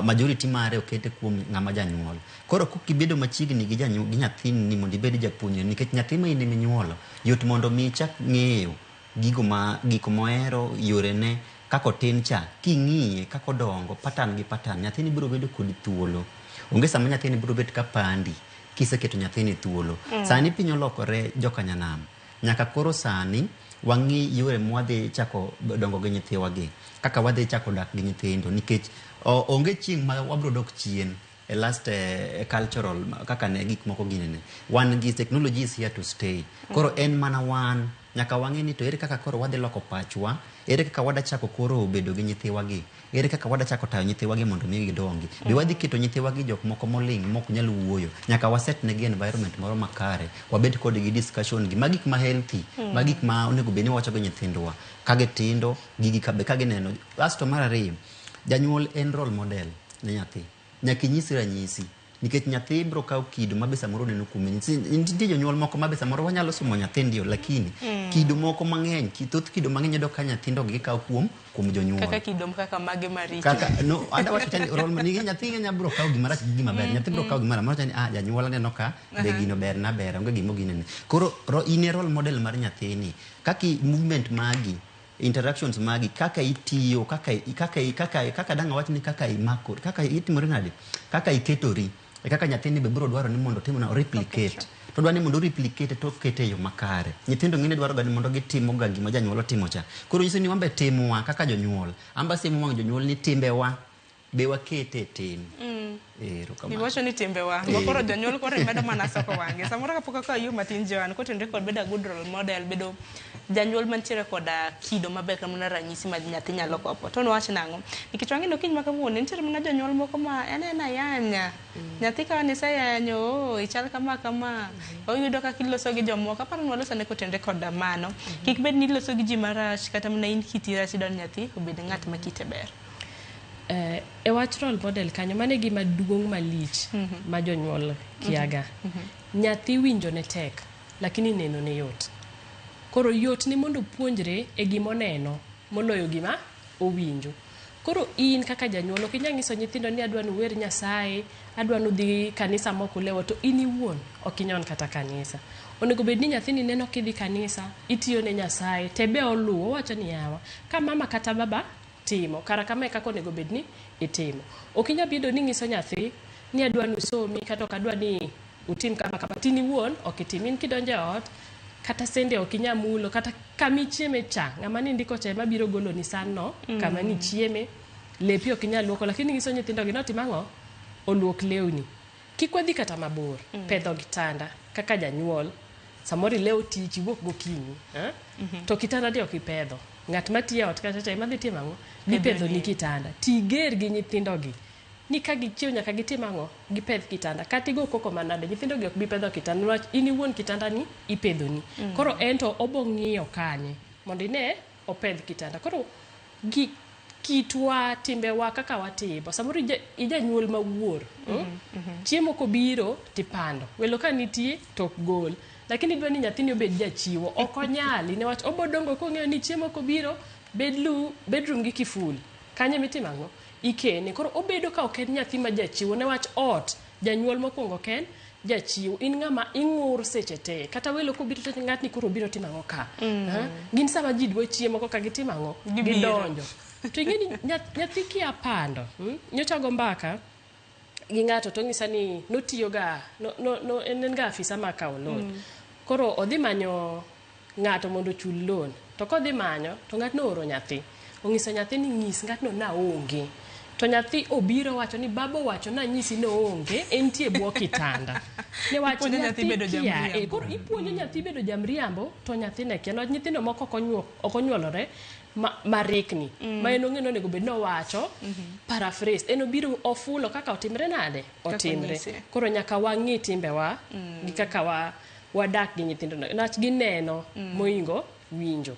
majority mare okete kuom ng'ama janyuol. Koro kokibedo machiegni gi nyathini mondo ibed japuonjre nikech nyathi ma in eminyuolo yot mondo mi ichak ng'eyo gigo ma gik mohero yorene kaka otin cha king'iye kaka odongo pattern gi pattern nyathini biro bedo kod thuolo. Onge sama nyathini biro bet ka pandi kiseketo nyathini thuolo. Sani piny olokore jokanyanam nyaka koro sani wang'i yore mwadhi chako dongo gi nyithiwa gi kaka wadhi chako dak gi nyithindo nikech onge chieng' ma wabro dok chien e last cultural kaka ne gik moko ginene wan gi technology is here to stay. Koro en mana wan nyaka wang'e ni to ere kaka koro wadhi loko pachwa ere kaka wadachako koro bedo gi nyithiwa gi ere kaka wadachako tayo nyithiwa gi mondo mi gidongi be wadhi keto nyithiwa gi jok moko moling' mok nyal wuoyo nyaka waset negi environment moro makare wabed kodgi discussion gi ma gik ma healthy ma gik ma onego bed ni wawacho gi nyithindwa ka gitindo gigi ka be ka gineno. Asto mar ariyo janyuol en role model ne nyathi nyaka inyis ranyisi nikech nyathi biro kawo kido ma be samoro oneno kuome. Nitie jonyuol moko ma be samoro wanyalo somo nyathi ndio lakini kido moko mang'eny thoth kido mang'eny iyudo ka nyithindo gikawo kuom jonyuol kaka kido kaka mage maricho kaka no ada wacho chani role ni nyathi ng'eny biro kawo gima rach gi gima ber nyathi biro kawo gima rach ni ah janyuol aneno ka be gino ber na ber onge gima oginene. Koro in e role model mar nyathini kaka movement magi interactions magi kaka itiyo kaka kaka kaka dang' awach ni kaka imako kaka itimori nade kaka iketori e kaka nyathini be biro dwaro ni mondo otim na replicate to dwaro ni mondo replicate to okete e yo makare. Nyithindo ng'ene dwaro ga ni mondo gitimo ga gima janyuol otimo cha. Koro nyiso ni wan be timwa kaka jonyuol amba simo wang' jonyuol ni timbewa Be wakete e tim. Erokamano. Iwacho ni timbewa. Eh. Ma koro jonyuol koro imedo mana soko wang'e. Samoro kapok akawo yo matin Joan, kotenore kod bedo a good role model, bedo janyuol mantiere koda kido maber kata mana ranyisi ma nyathi nyalo kopo. To niwach nang'o? Nikech wang'e ni okinyi ma kawuono nitiere mana jonyuol moko ma en aena yanya. Nyathi ka niseyanyo, oh, ichal kama kama. Oyudo kaka iloso gi jomoko. Aparo ni waloso ane kotenore koda mano. Kik bed ni iloso gi ji marach kata mana in kiti rach idwa ni nyathi obed ng'at ma kite ber. E wach role model kanyo, mano e gima duong' malich ma jonyuol kiaga. Nyathi winjo ne tek, lakini neno ne yot. Koro yot ni mondo opuonjre e gima oneno moloyo gima owinjo. Koro in kaka janyuol ok inyal nyiso nyithindo ni adwa ni uwer Nyasaye, adwa ni udhi kanisa mok ulewo to in iwuon ok inyon kata kanisa. Onego bed ni nyathini neno kidhi kanisa, itiyo ne Nyasaye, to be oluwo, owacho ni yawa, ka mama kata baba timo, kara kama e kaka onego bed ni itimo. Ok inyal bedo ni ing'iso nyathi ni adwa ni usomi kata ok adwa ni utim kama kama, to in iwuon ok itim. In kidonjo e ot, kata sende ok inyal mulo, kata kama ichieme cha, ng'ama nindiko cha ema biro goloni san no, kama nichieme, lepi ok inyal luoko, lakini ing'iso nyithindo gi notim ang'o? Oluok lewni. Kik wadhi kata mabor, pedho kitanda kaka janyuol, samoro ilewo tich iwuok gokinyi, to kitanda di ok ipedho. Ng'at matiyo e ot kacha cha ema dhi timo ang'o? Dhi pedho ni kitanda. Tiger gi nyithindo gi. Ni ka gichiew nyaka gitim ang'o? Gipedh kitanda. Kata igo koko manade, nyithindo gi ok bi pedho kitanda niwach in iwuon kitanda ni ipedhoni. Koro en to obo ng'iyo kanye mondo ine opedh kitanda. Koro gi kitwa, timbewa kaka watimo. Samoro ijanyuol mawuor. Chiemo kobiro tipando. Welo ka nitie to ok gol. Lakini idwa ni nyathini obed jachiwo. Ok onyali niwach obo dongo kong'eyo ni chiemo kobiro bedroom gi kiful. Kanyo ema itimo ang'o? Ikene. Koro obedo ka ok en nyathi ma jachiwo niwach ot janyuol mokwongo ok en jachiwo. In ng'ama ing'ur seche te. Kata welo kobiro to ng'atni koro obiro timo ang'o ka? Gin sama ji dwa chiemo koka gitimo ang'o? Gidonjo. To ing'e ni nyathi kia pando. Nyocha go mbaka gi ng'ato to onyisa ni notiyo ga no, en ga afisa mar kawo loan. Koro odhi manyo ng'ato mondo ochul loan. To kodhi manyo to ng'atno ooro nyathi. Ong'iso nyathi ni nyis ng'atno naonge. To nyathi obiro wacho ni baba owacho nanyisi ni oonge, entie e bwo kitanda. Niwach Ipuonjo nyathi bedo kia, jamriambo. koro ipuonjo nyathi bedo jamriambo to nyathi ne kia. Niwach nyithindo moko ok onyuolore marikni. Ma en ong'e ni onego bed ni owacho, paraphrase. En obiro ofulo kaka otimre nade? Otimre. Kaka onyise. Koro nyaka wang'i timbewa gi kaka wadak gi nyithindo. Niwach gineno moingo winjo.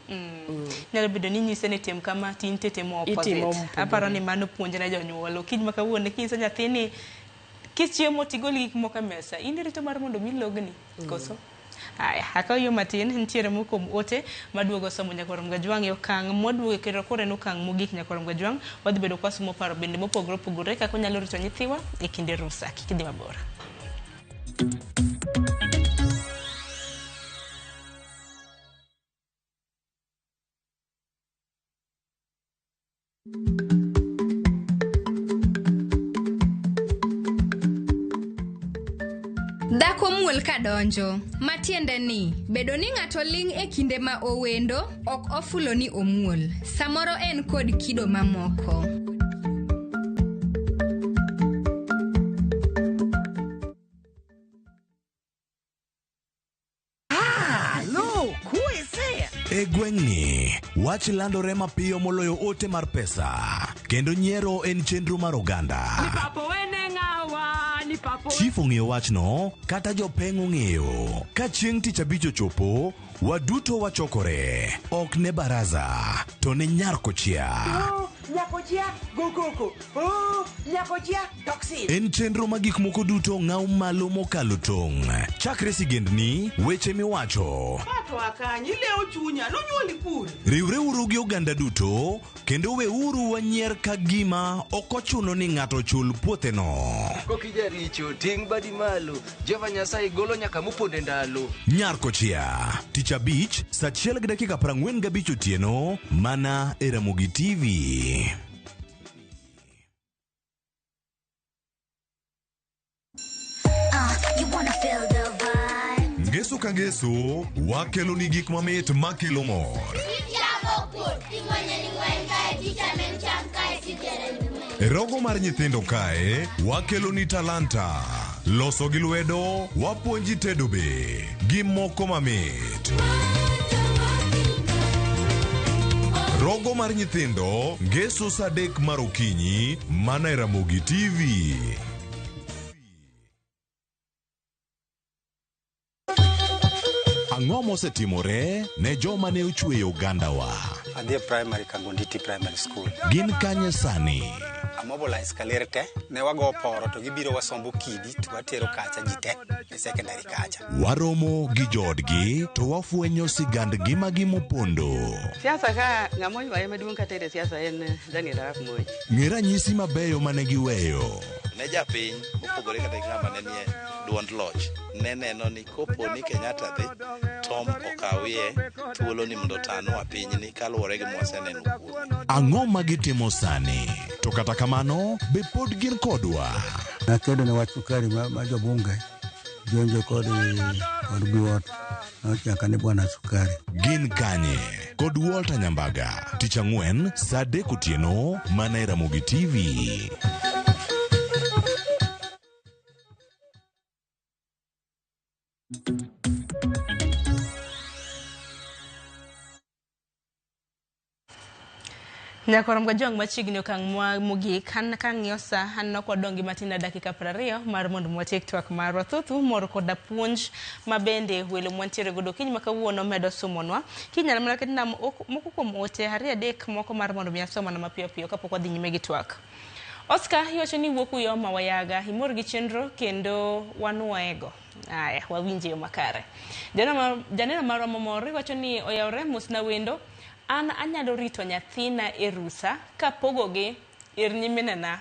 Nyalo bedo ni inyise ni tim kama to in to itimo Itimo opposite. mopogore. Aparo ni mano puonj ne jonyuol. Okinyi ma kawuono kinyiso nyathi ni kichiemo tigol gik moko e mesa, in irito mar mondo mi logni koso? Aya, akawo yo matin, nitiere moko kuom ote maduogo somo nyakwar Mgajwang' e okang' mwaduogo kendo koro en okang' mogik nyakwar Mgajwang', wadhi bedo kwa somo paro bende mopogore opogore kaka wanyalo rito nyithiwa e kinde rusa. Kik idhi mabor. Dhako muol ka donjo, matiende ni bedo ni ng'ato ling' e kinde ma owendo ok ofulo ni omuol. Samoro en kod kido mamoko. Look, who is there? E gweng'ni, wach landore mapiyo moloyo ote mar pesa, kendo nyiero en chenro mar oganda. Chief ong'eyo wachno, kata jopeng' ong'eyo. Ka chieng' tich abich ochopo, waduto wachokore. Ok ne baraza, to ne nyar kochia. Oh, nyakojia, go koko. Oh, nyakojia, toxin. En chenro ma gik moko duto ng'aw malo mokalo tong'. Chakre sigendni, weche miwacho. Pato akanyi, ilewo chunya, nonyuoli kure. Riwreuru gi oganda duto, kendo weuru wanyier ka gima ok ochuno ni ng'ato ochul puotheno. Kokijaricho, ting' badi malo. Jehova Nyasaye golo nyaka moponde ndalo. Nyar kochia, tich abich, saa 1:45 otieno, mana e Ramogi TV. You wanna feel the vibe. Ngeso ka ngeso, wakelo ni gik mamit makelo mor. Chamo kuon, ting'wenye ni ng'wen kae, tichame cham kae, sitere ni ng'wen. E rogo mar nyithindo kae, wakelo ni talanta. Loso gi lwedo, wapuonji tedo be, gi moko mamit. Rogo mar nyithindo, ngeso saa 3 mar okinyi, mana e Ramogi TV. Ang'o mosetimore ne joma ne ochweyo ogandawa? Adhi e primary Kangonditi Primary School. Gin kanye sani? Amobilize kaler te, ne wago poro to gibiro wasombo kidi to watero kacha ji te e secondary kacha. Waromo gi joodgi to wafwenyo sigand ngimagi mopondo. Siasa ka ng'ama oywaye maduong' kata e siasa en Daniel Arap Moi. Ng'e ranyisi mabeyo mane giweyo. Ne japiny mopogore kata gi ng'ama ne nie duond loch ne neno ni kopo ni Kenyatta dhi Tom okawie thuolo ni mondo otanwa pinyni kaluwore gi mwaseneno kuome. Ang'o ma gitimo sani? To kata kamano, be pod gin kodwa? Nakedo ne wach sukari ma jobunge jonjo kod biwot nochaka ni bwana sukari. Gin kanye? Kod Walter Nyambaga, tich ang'wen saa 3 otieno mana e Ramogi TV. Nyakorom Gajwang' machiegni okang' mogik an kang'iyo sa aneno ka wadong' gi matin e dakika 20 mar mondo watiek twak marwa. Thoth umor koda puonj ma bende welo mwantiere godo okinyi ma kawuono medo somonwa. Kinyalo mana ketna moko kuom ote 2 3 moko mar mondo mi asomana mapiyo piyo kapok wadhi nyime gi twak. Oscar iwacho ni wuok Uyoma Wayaga, imor gi chenro kendo wanuoego. Aya, wawinje yo makare. Janeno marwa momor iwacho ni oyawre mosna wendo. An anyalo rito nyathina e rusa kapogogi ir nyiminena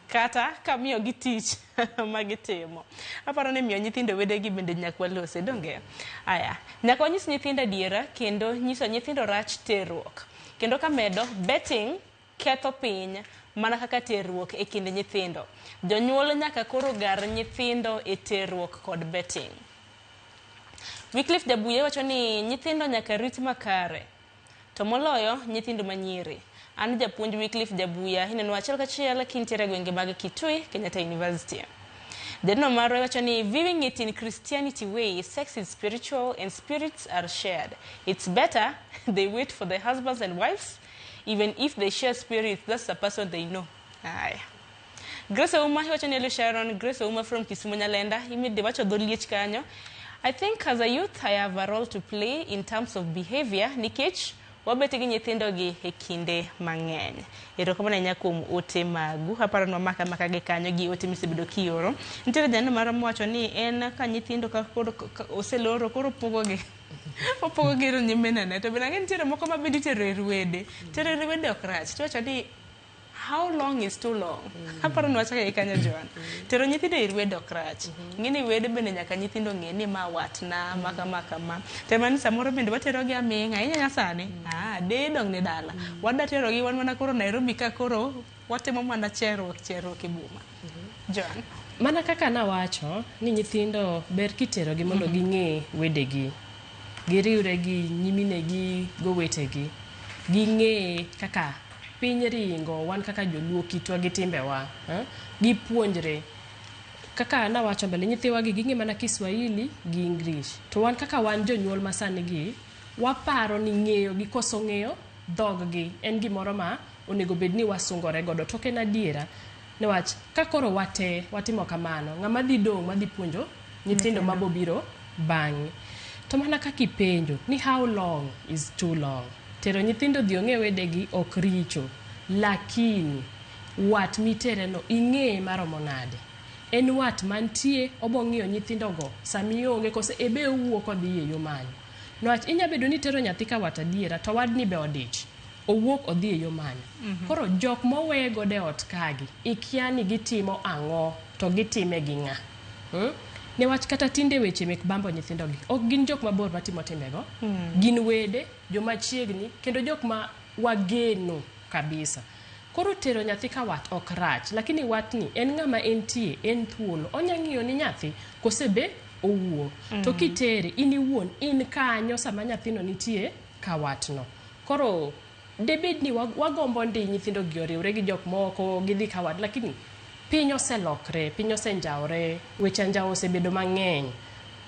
kata kamiyogi tich magitimo. Aparo ni miyo nyithindo wedegi bende nyaka walose, donge? Aya, nyaka wanyis nyithindo adiera kendo nyiso nyithindo rach terruok. Kendo kamedo, betting ketho piny mana kaka terruok e kind nyithindo. Jonyuol nyaka koro gar nyithindo e terruok kod betting. Wycliffe Jabuye wacho ni nyithindo nyaka rit makare. To moloyo nyithindo manyiri. An japuonj Wycliffe Jabuya, ineno achiel kachiel kintiere gwenge mag Kitui, Kenyatta University. Janeno marwa wacho ni viewing it in Christianity way, sex is spiritual and spirits are shared. It's better they wait for their husbands and wives, even if they share spirits, that's the person they know. Aye. Grace Ouma wacho ni hello Sharon, Grace Ouma from Kisumu Nyalenda, imide wacho dho liech kanyo. I think as a youth I have a role to play in terms of behavior nikech wabet gi nyithindo gi e kinde mang'eny. Erokamano ahinya kuom ote magu. Aparo ni wamaka maka gi kanyo gi ote misebedo kioro. Nitiere janeno moro mowacho ni en ka nyithindo ka koro oseloro koro opogogi. Opogogi ir nyiminene. To bende ang'e nitiere moko ma bende itero ir wede. Tero ir wede ok rach. Tiwacho ni how long is too long? Aparo ni wachako gi kanyo Joan. Tero nyithindo ir wede ok rach. Ng'e ni wede bende nyaka nyithindo ng'e ni ma watna, ma kama kama. To mani samoro bende waterogi aming'a, inyanya sani. Ah, deye dong' ne dala. Wadwa terogi wan mana koro Nairobi ka koro watimo mana cherruok e boma. Joan. Mana kaka nawacho ni nyithindo ber kiterogi mondo ging'e wedegi. Giriwre gi nyiminegi gowetegi. Ging'e kaka piny ringo, wan kaka joluo kitwa gi timbewa, gipuonjre. Kaka nawacho mbele, nyithiwa gi ging'e mana Kiswahili gi English. To wan kaka wan jonyuol masani gi, waparo ni ng'eyo gi koso ng'eyo dhog gi en gimoro ma onego bed ni wasungore godo. To ok en adiera. Niwach ka koro wate watimo kamano, ng'ama dhi dong' madhi puonjo nyithindo mabobiro bang'e. To mana kaka ipenjo ni how long is too long? Tero nyithindo dhi ong'e wedegi ok richo, lakini wat mitereno ing'eye maromo nade? En wat mantie obo ng'iyo nyithindogo samionge kose ebe owuok odhi e yo manyo. Niwach inya bedo ni itero nyathi ka wat adiera to wadni be odich. Owuok odhi e yo manyo. Koro jok moweye godo e ot kagi, ikia ni gitimo ang'o to gitime gi ng'a. Niwach kata tinde weche mek bambo nyithindogi ok gin jok mabor matimo timbego. Gin wede, joma chiegni, kendo jok ma wageno kabisa. Koro tero nyathi ka wat ok rach, lakini watni en ng'ama entie, en thuolo. Onya ng'iyo ni nyathi kose be owuok. To kitere, in iwuon, in kanyo sama nyathino nitie ka watno. Koro Debed ni wagombo ndi nyithindo gi oriwre gi jok moko gidhi kawad, lakini piny oselokre, piny osenjawre, weche anjawa osebedo mang'eny.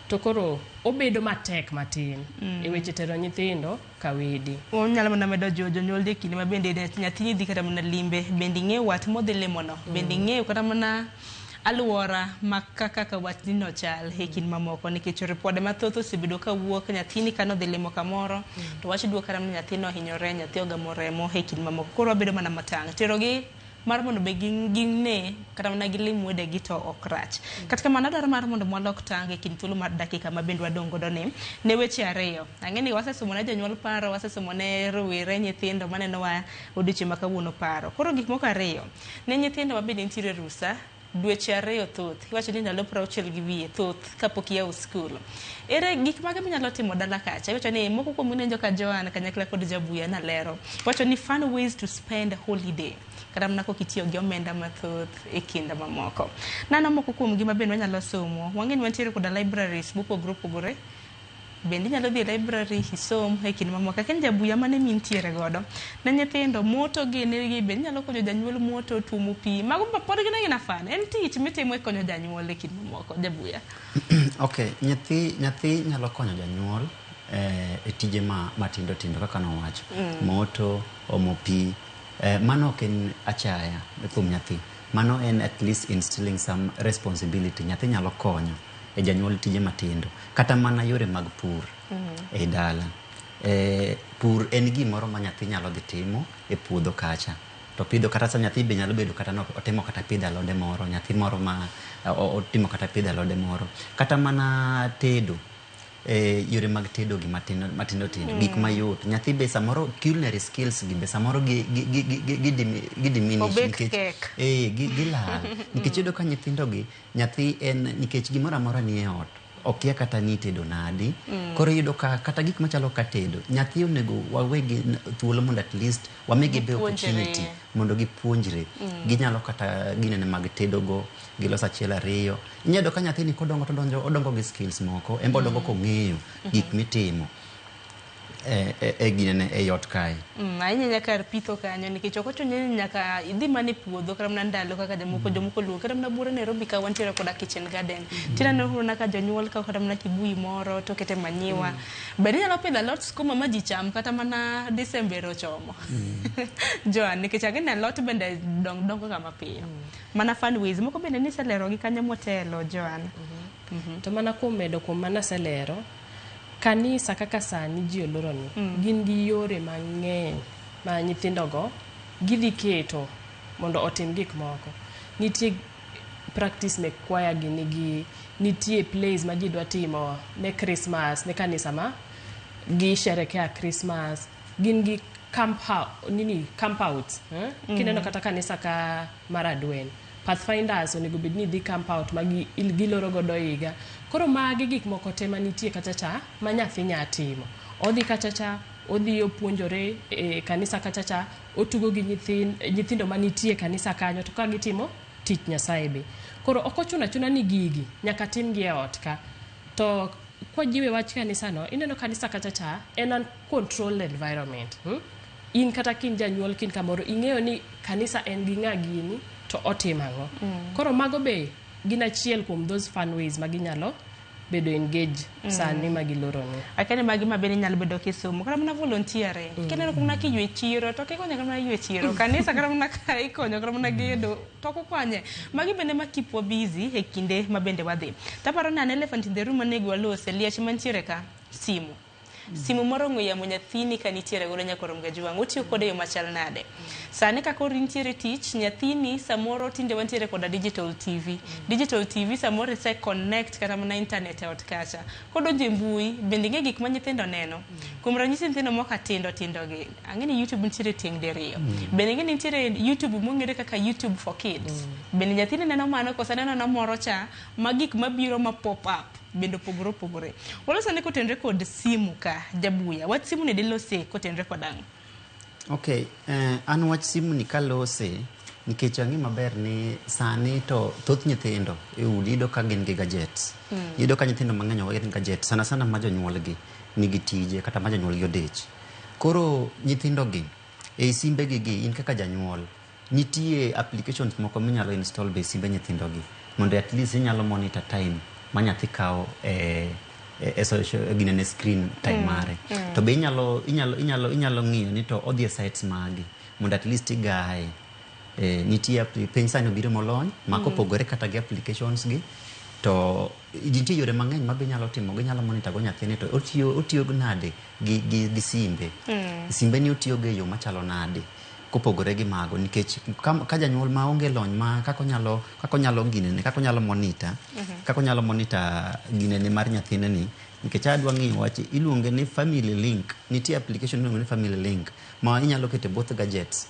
To koro obedo matek matin e weche tero nyithindo kawedi. Onyalo mana medo jiwo jonyuol e kinde ma bende nyathini dhi kata mana limbe, bende ing'eyo wat modhi limono, bende ing'eyo kata mana aluora ma kaka watni no chal e kind mamoko, nikech ripode mathoth osebedo kawuok nyathini kanodhi limo kamoro to wach duok kata mana nyathino ohinyore, nyathi ogamo remo e kind mamoko. Koro wabedo mana matang' terogi mar mondo be gine kata mana gilim wedegi to ok rach. Kata kamano adwaro mar mondo walok tang' e kind thuolo mar dakika ma bende wadong' godo ni ne weche ariyo. Ang'e ni wasesomo ne jonyuol paro, wasesomo ne rowere nyithindo manenowa odiochieng' ma kawuono paro. Koro gik moko ariyo, ne nyithindo ma bende nitiere rusa, dweche ariyo thoth, iwacho ni ndalo 60 na wiye thoth kapok iyawo skul. Ere gik mage minyalo timo dala kacha? Iwacho ni moko kuom winjo ka Joan kanyakla kod Jabuya nalero. Iwacho ni fun ways to spend holiday. Kata mana kok itiyo gi omenda mathoth e kinde mamoko. Nano moko kuom gi ma bende wanyalo somo. Wang'e ni wantiere koda libraries mopogore opogore. Bende inyalo dhi e library isom e kinde mamoko. Akia ni Jabuya mane mintiere godo. Ne nyithindo moto gini gi bende inyalo konyo janyuol moto, tuomo pi. Mago pod gin agina fun. En tich mitimo e konyo janyuol e kinde mamoko. Jabuya. Okay, nyathi nyalo konyo janyuol e tije ma matindo tindo kaka nowacho. Moto, omo pi, mano ok en achaya kuom nyathi. Mano en at least instilling some responsibility. Nyathi nyalo konyo e janyuol tije matindo. Kata mana yore mag pur e dala. Pur en gimoro ma nyathi nyalo dhi timo e puodho kacha. To pidho kata sa nyathi be nyalo bedo kata no otimo kata pidho alode moro, nyathi moro ma otimo kata pidho alode moro. Kata mana tedo. Yore mag tedo gi matindo matindo tindo, gik mayot. Nyathi be samoro culinary skills gi be samoro gi diminish Obek nikech kek. Gilal. Nikech iyudo ka nyithindo gi, nyathi en nikech gimoro amora nie ot. Okia kata ni itedo nadi. Koro iyudo ka kata gik machalo ka tedo, nyathi onego wawegi thuolo mondo at least wamigi be Gipuonjre. opportunity mondo gipuonjre. Ginyalo kata ginene mag tedo go, gilos achiel ariyo. Inyalo yudo ka nyathini kodongo to odonjo odongo gi skills moko, en be odongo kong'eyo gik mitimo e ginene e ot kae. Ahinya nyaka kar pitho kanyo nikech ok ochuno ni nyaka idhi mana e puodho kata mana ndalo kaka jomoko jomoko luwo kata mana buore Nairobi ka wantiere koda kitchen garden. Tineno mana ka jonyuol kawo kata mana kibuyu moro to kete manyiwa. Bende inyalo pidho alot skuma ma ji cham kata mana December ochomo. Joan, nikech ang'e ni alot bende dong dongo ga mapiyo. Mana fun ways moko bende niselero gi kanyo motelo Joan. To mana kuom medo kuom mana aselero, kanisa kaka sani ji oloroni, gin gi yore mang'eny ma nyithindogo gidhi keto mondo otim gik moko. Nitie practice mek choir gi nigi, nitie plays ma ji dwa timo ne Christmas, ne kanisa ma gi sherekea Christmas, gin gi camp out, nini camp out, eh? Kineno kata kanisa ka mar Adwen, Pathfinders onego bed ni dhi camp out ma giloro godo higa. Koro magi gik moko te manitie kacha cha ma nyathi nya timo. Odhi kacha cha, odhi opuonjore e kanisa kacha cha, otugo gi nyithindo manitie e kanisa kanyo to ka gitimo tich Nyasaye be. Koro ok ochuno achuna ni gigi nyaka timgi e ot ka. To kwajiwe wach kanisa no, ineno kanisa kacha cha en an controlled environment. In kata kin janyuol kin kamoro ing'eyo ni kanisa en gi ng'a gini to otimo ang'o. Koro mago be gin achiel kuom those fun ways ma ginyalo bedo engage sani ma giloro ni. Akia ni magi ma bende nyalo bedo kisomo kata mana volunteering. Kineno mana kiywe chiro to kikonyo kata mana ywe chiro. Kanisa kata mana ka ikonyo kata mana gedo to ok okonye. Magi bende ma keep wa busy e kinde ma bende wadhi. Taparo ni an elephant in the room onego walose liech mantiere ka simu. Simu mar ong'we yamo nyathini ka nitiere godo nyaka rom gajwang' otiyo kode e yo machal nade. Sani ka koro intiere tich nyathini samoro tinde wantiere koda digital TV. Digital TV samoro ise connect kata mana internet e ot kacha. Kodonjo e mbui bende ing'e gik ma nyithindo neno. Kuom ranyisi nyithindo moko tindo tindo gi ang'e ni YouTube nitiere tieng' diriyo. Bende ing'e ni nitiere YouTube mong'ere kaka YouTube for kids. Bende nyathini neno mano koso neno na moro cha ma gik mabiro ma pop up bende opogore opogore. Waloso ane kotenore kod simu ka Jabuya. Wach simu ni dilose kotenore kod ang'o? Okay, an wach simu ni kalose nikech ang'e maber ni sani to thoth nyithindo e udi iyudo ka gin gi gadgets. Iyudo ka nyithindo mang'eny onge gi gadgets sana sana ma jonyuolgi nigi tije kata ma jonyuolgi odich. Koro nyithindo gi Ei simbe gi gi in kaka janyuol nitie applications moko minyalo install be e simbe nyithindo gi mondo at least inyalo monitor time ma nyathi kawo e social ginene screen time mare. To be inyalo ng'iyo ni to odhi e sites magi mondo at least igaye. Nitie piny sani obiro molony ma kopogore kata gi applications gi to nitie yore mang'eny ma be inyalo timo ginyalo monitor go nyathini to otiyo nade gi simbe. Simbe ni otiyo go e yo machalo nade kopogore gi mago nikech ka janyuol ma onge lony ma kaka onyalo ginene kaka onyalo monitor kaka onyalo monitor ginene mar nyathine ni nikech adwa ng'iyo wach iluonge ni family link. Nitie application miluongo ni family link ma inyalo keto e both gadgets.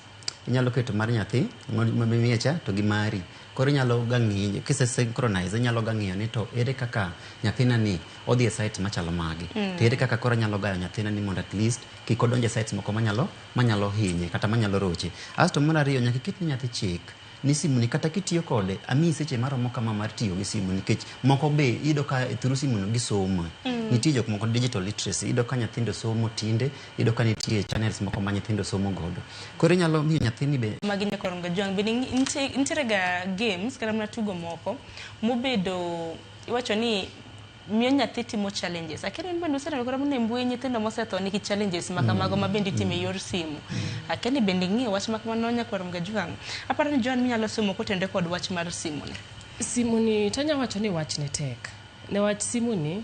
Inyalo keto mar nyathi mamiye cha to gi mari. Koro inyalo ga ng'iyo kise synchronize inyalo ga ng'iyo ni to ere kaka nyathina ni odhi e site machalo magi. To ere kaka koro anyalo gayo nyathina ni mondo at least kik odonj e sites moko manyalo hinye kata manyalo roche. Asto mar ariyo nyaka iket ne nyathi chik ni simu ni kata kitiyo kode amiyi seche maromo kama mar tiyo gi simu nikech moko be iyudo ka through simu no gisomo. Nitie jok moko digital literacy iyudo ka nyithindo somo tinde iyudo ka nitie channels moko ma nyithindo somo godo. Koro inyalo miyo nyathini be magi nyakwar Mgajwang' bende nitiere ga games kata mana tugo moko mobedo iwacho ni miyo nyathi timo challenges. Akia ni bende useneno kata mana e mbui nyithindo mosetho nigi challenges ma kamago ma bende itimo e yor simu. Akia ni bende ing'eyo wach ma kamano nyakwar Mgajwang'. Aparo ni Joan minyalo somo kotenore kod wach mar simu ni. Simu ni tanya wacho ni wach ne tek. Newach simu ni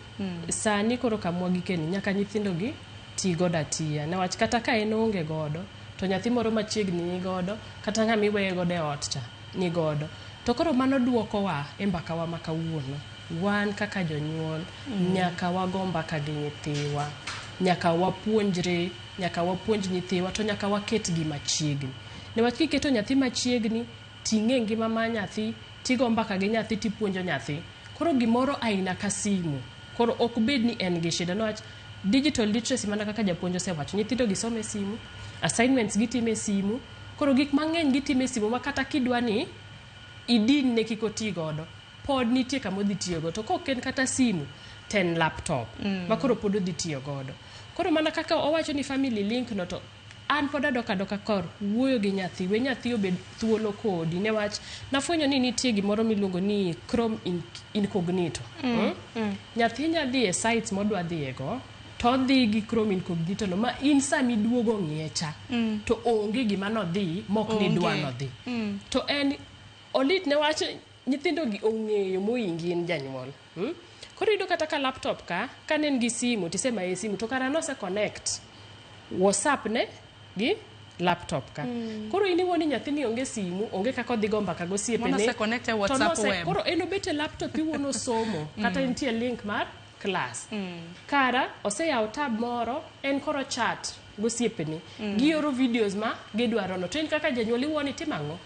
sani koro kamwa gikeni nyaka nyithindo gi ti godo atiya. Newach kata ka en oonge godo to nyathi moro machiegni ni godo kata ng'ama iweye godo e ot cha ni godo. To koro mano duokowa e mbakawa ma kawuono. Wan kaka jonyuol nyaka wago mbaka gi nyithiwa, nyaka wapuonjre, nyaka wapuonj nyithiwa to nyaka waketgi machiegni. Newach kiketo nyathi machiegni ting'e ngima mar nyathi, tigo mbaka gi nyathi tipuonjo nyathi. Koro gimoro aina ka simu, koro ok bed ni en gi shida. Newach digital literacy mana kaka japuonj osewacho, nyithindo gi somo e simu, assignments gitimo e simu, koro gik mang'eny gitimo e simu ma kata kidwa ni idin ne kik oti godo, pod nitie kama odhi tiyogo. To kok en kata simu, to en laptop ma koro pod odhi tiyo godo. Koro mana kaka owacho ni family link no to an pod adok adoka kor wuoyo gi nyathi, we nyathi obed thuolo kodi. Newach nafwenyo ni nitie gimoro miluongo ni Chrome incognito. Nyathi nya dhi e sites modwa dhiye go, to odhi gi Chrome incognito no ma in sama iduogo ng'iye cha, to onge gima nodhi mok ni dwa nodhi. To en olit newach nyithindo gi ong'eyo moingi in janyuol. Koro iyudo kata ka laptop ka ne en gi simu tisema e simu to kara nose connect WhatsApp ne gi laptop ka. Koro in iwuo ni nyathini onge simu, onge kaka odhi go mbaka gosiepene. Mano ose connect e WhatsApp web. Koro en obet e laptop iwuono somo kata nitie link mar class. Kara oseyawo tab moro en koro chat gosiepene. Gioro videos ma gidwaro no. To in kaka janyuol iwuo ni timo ang'o?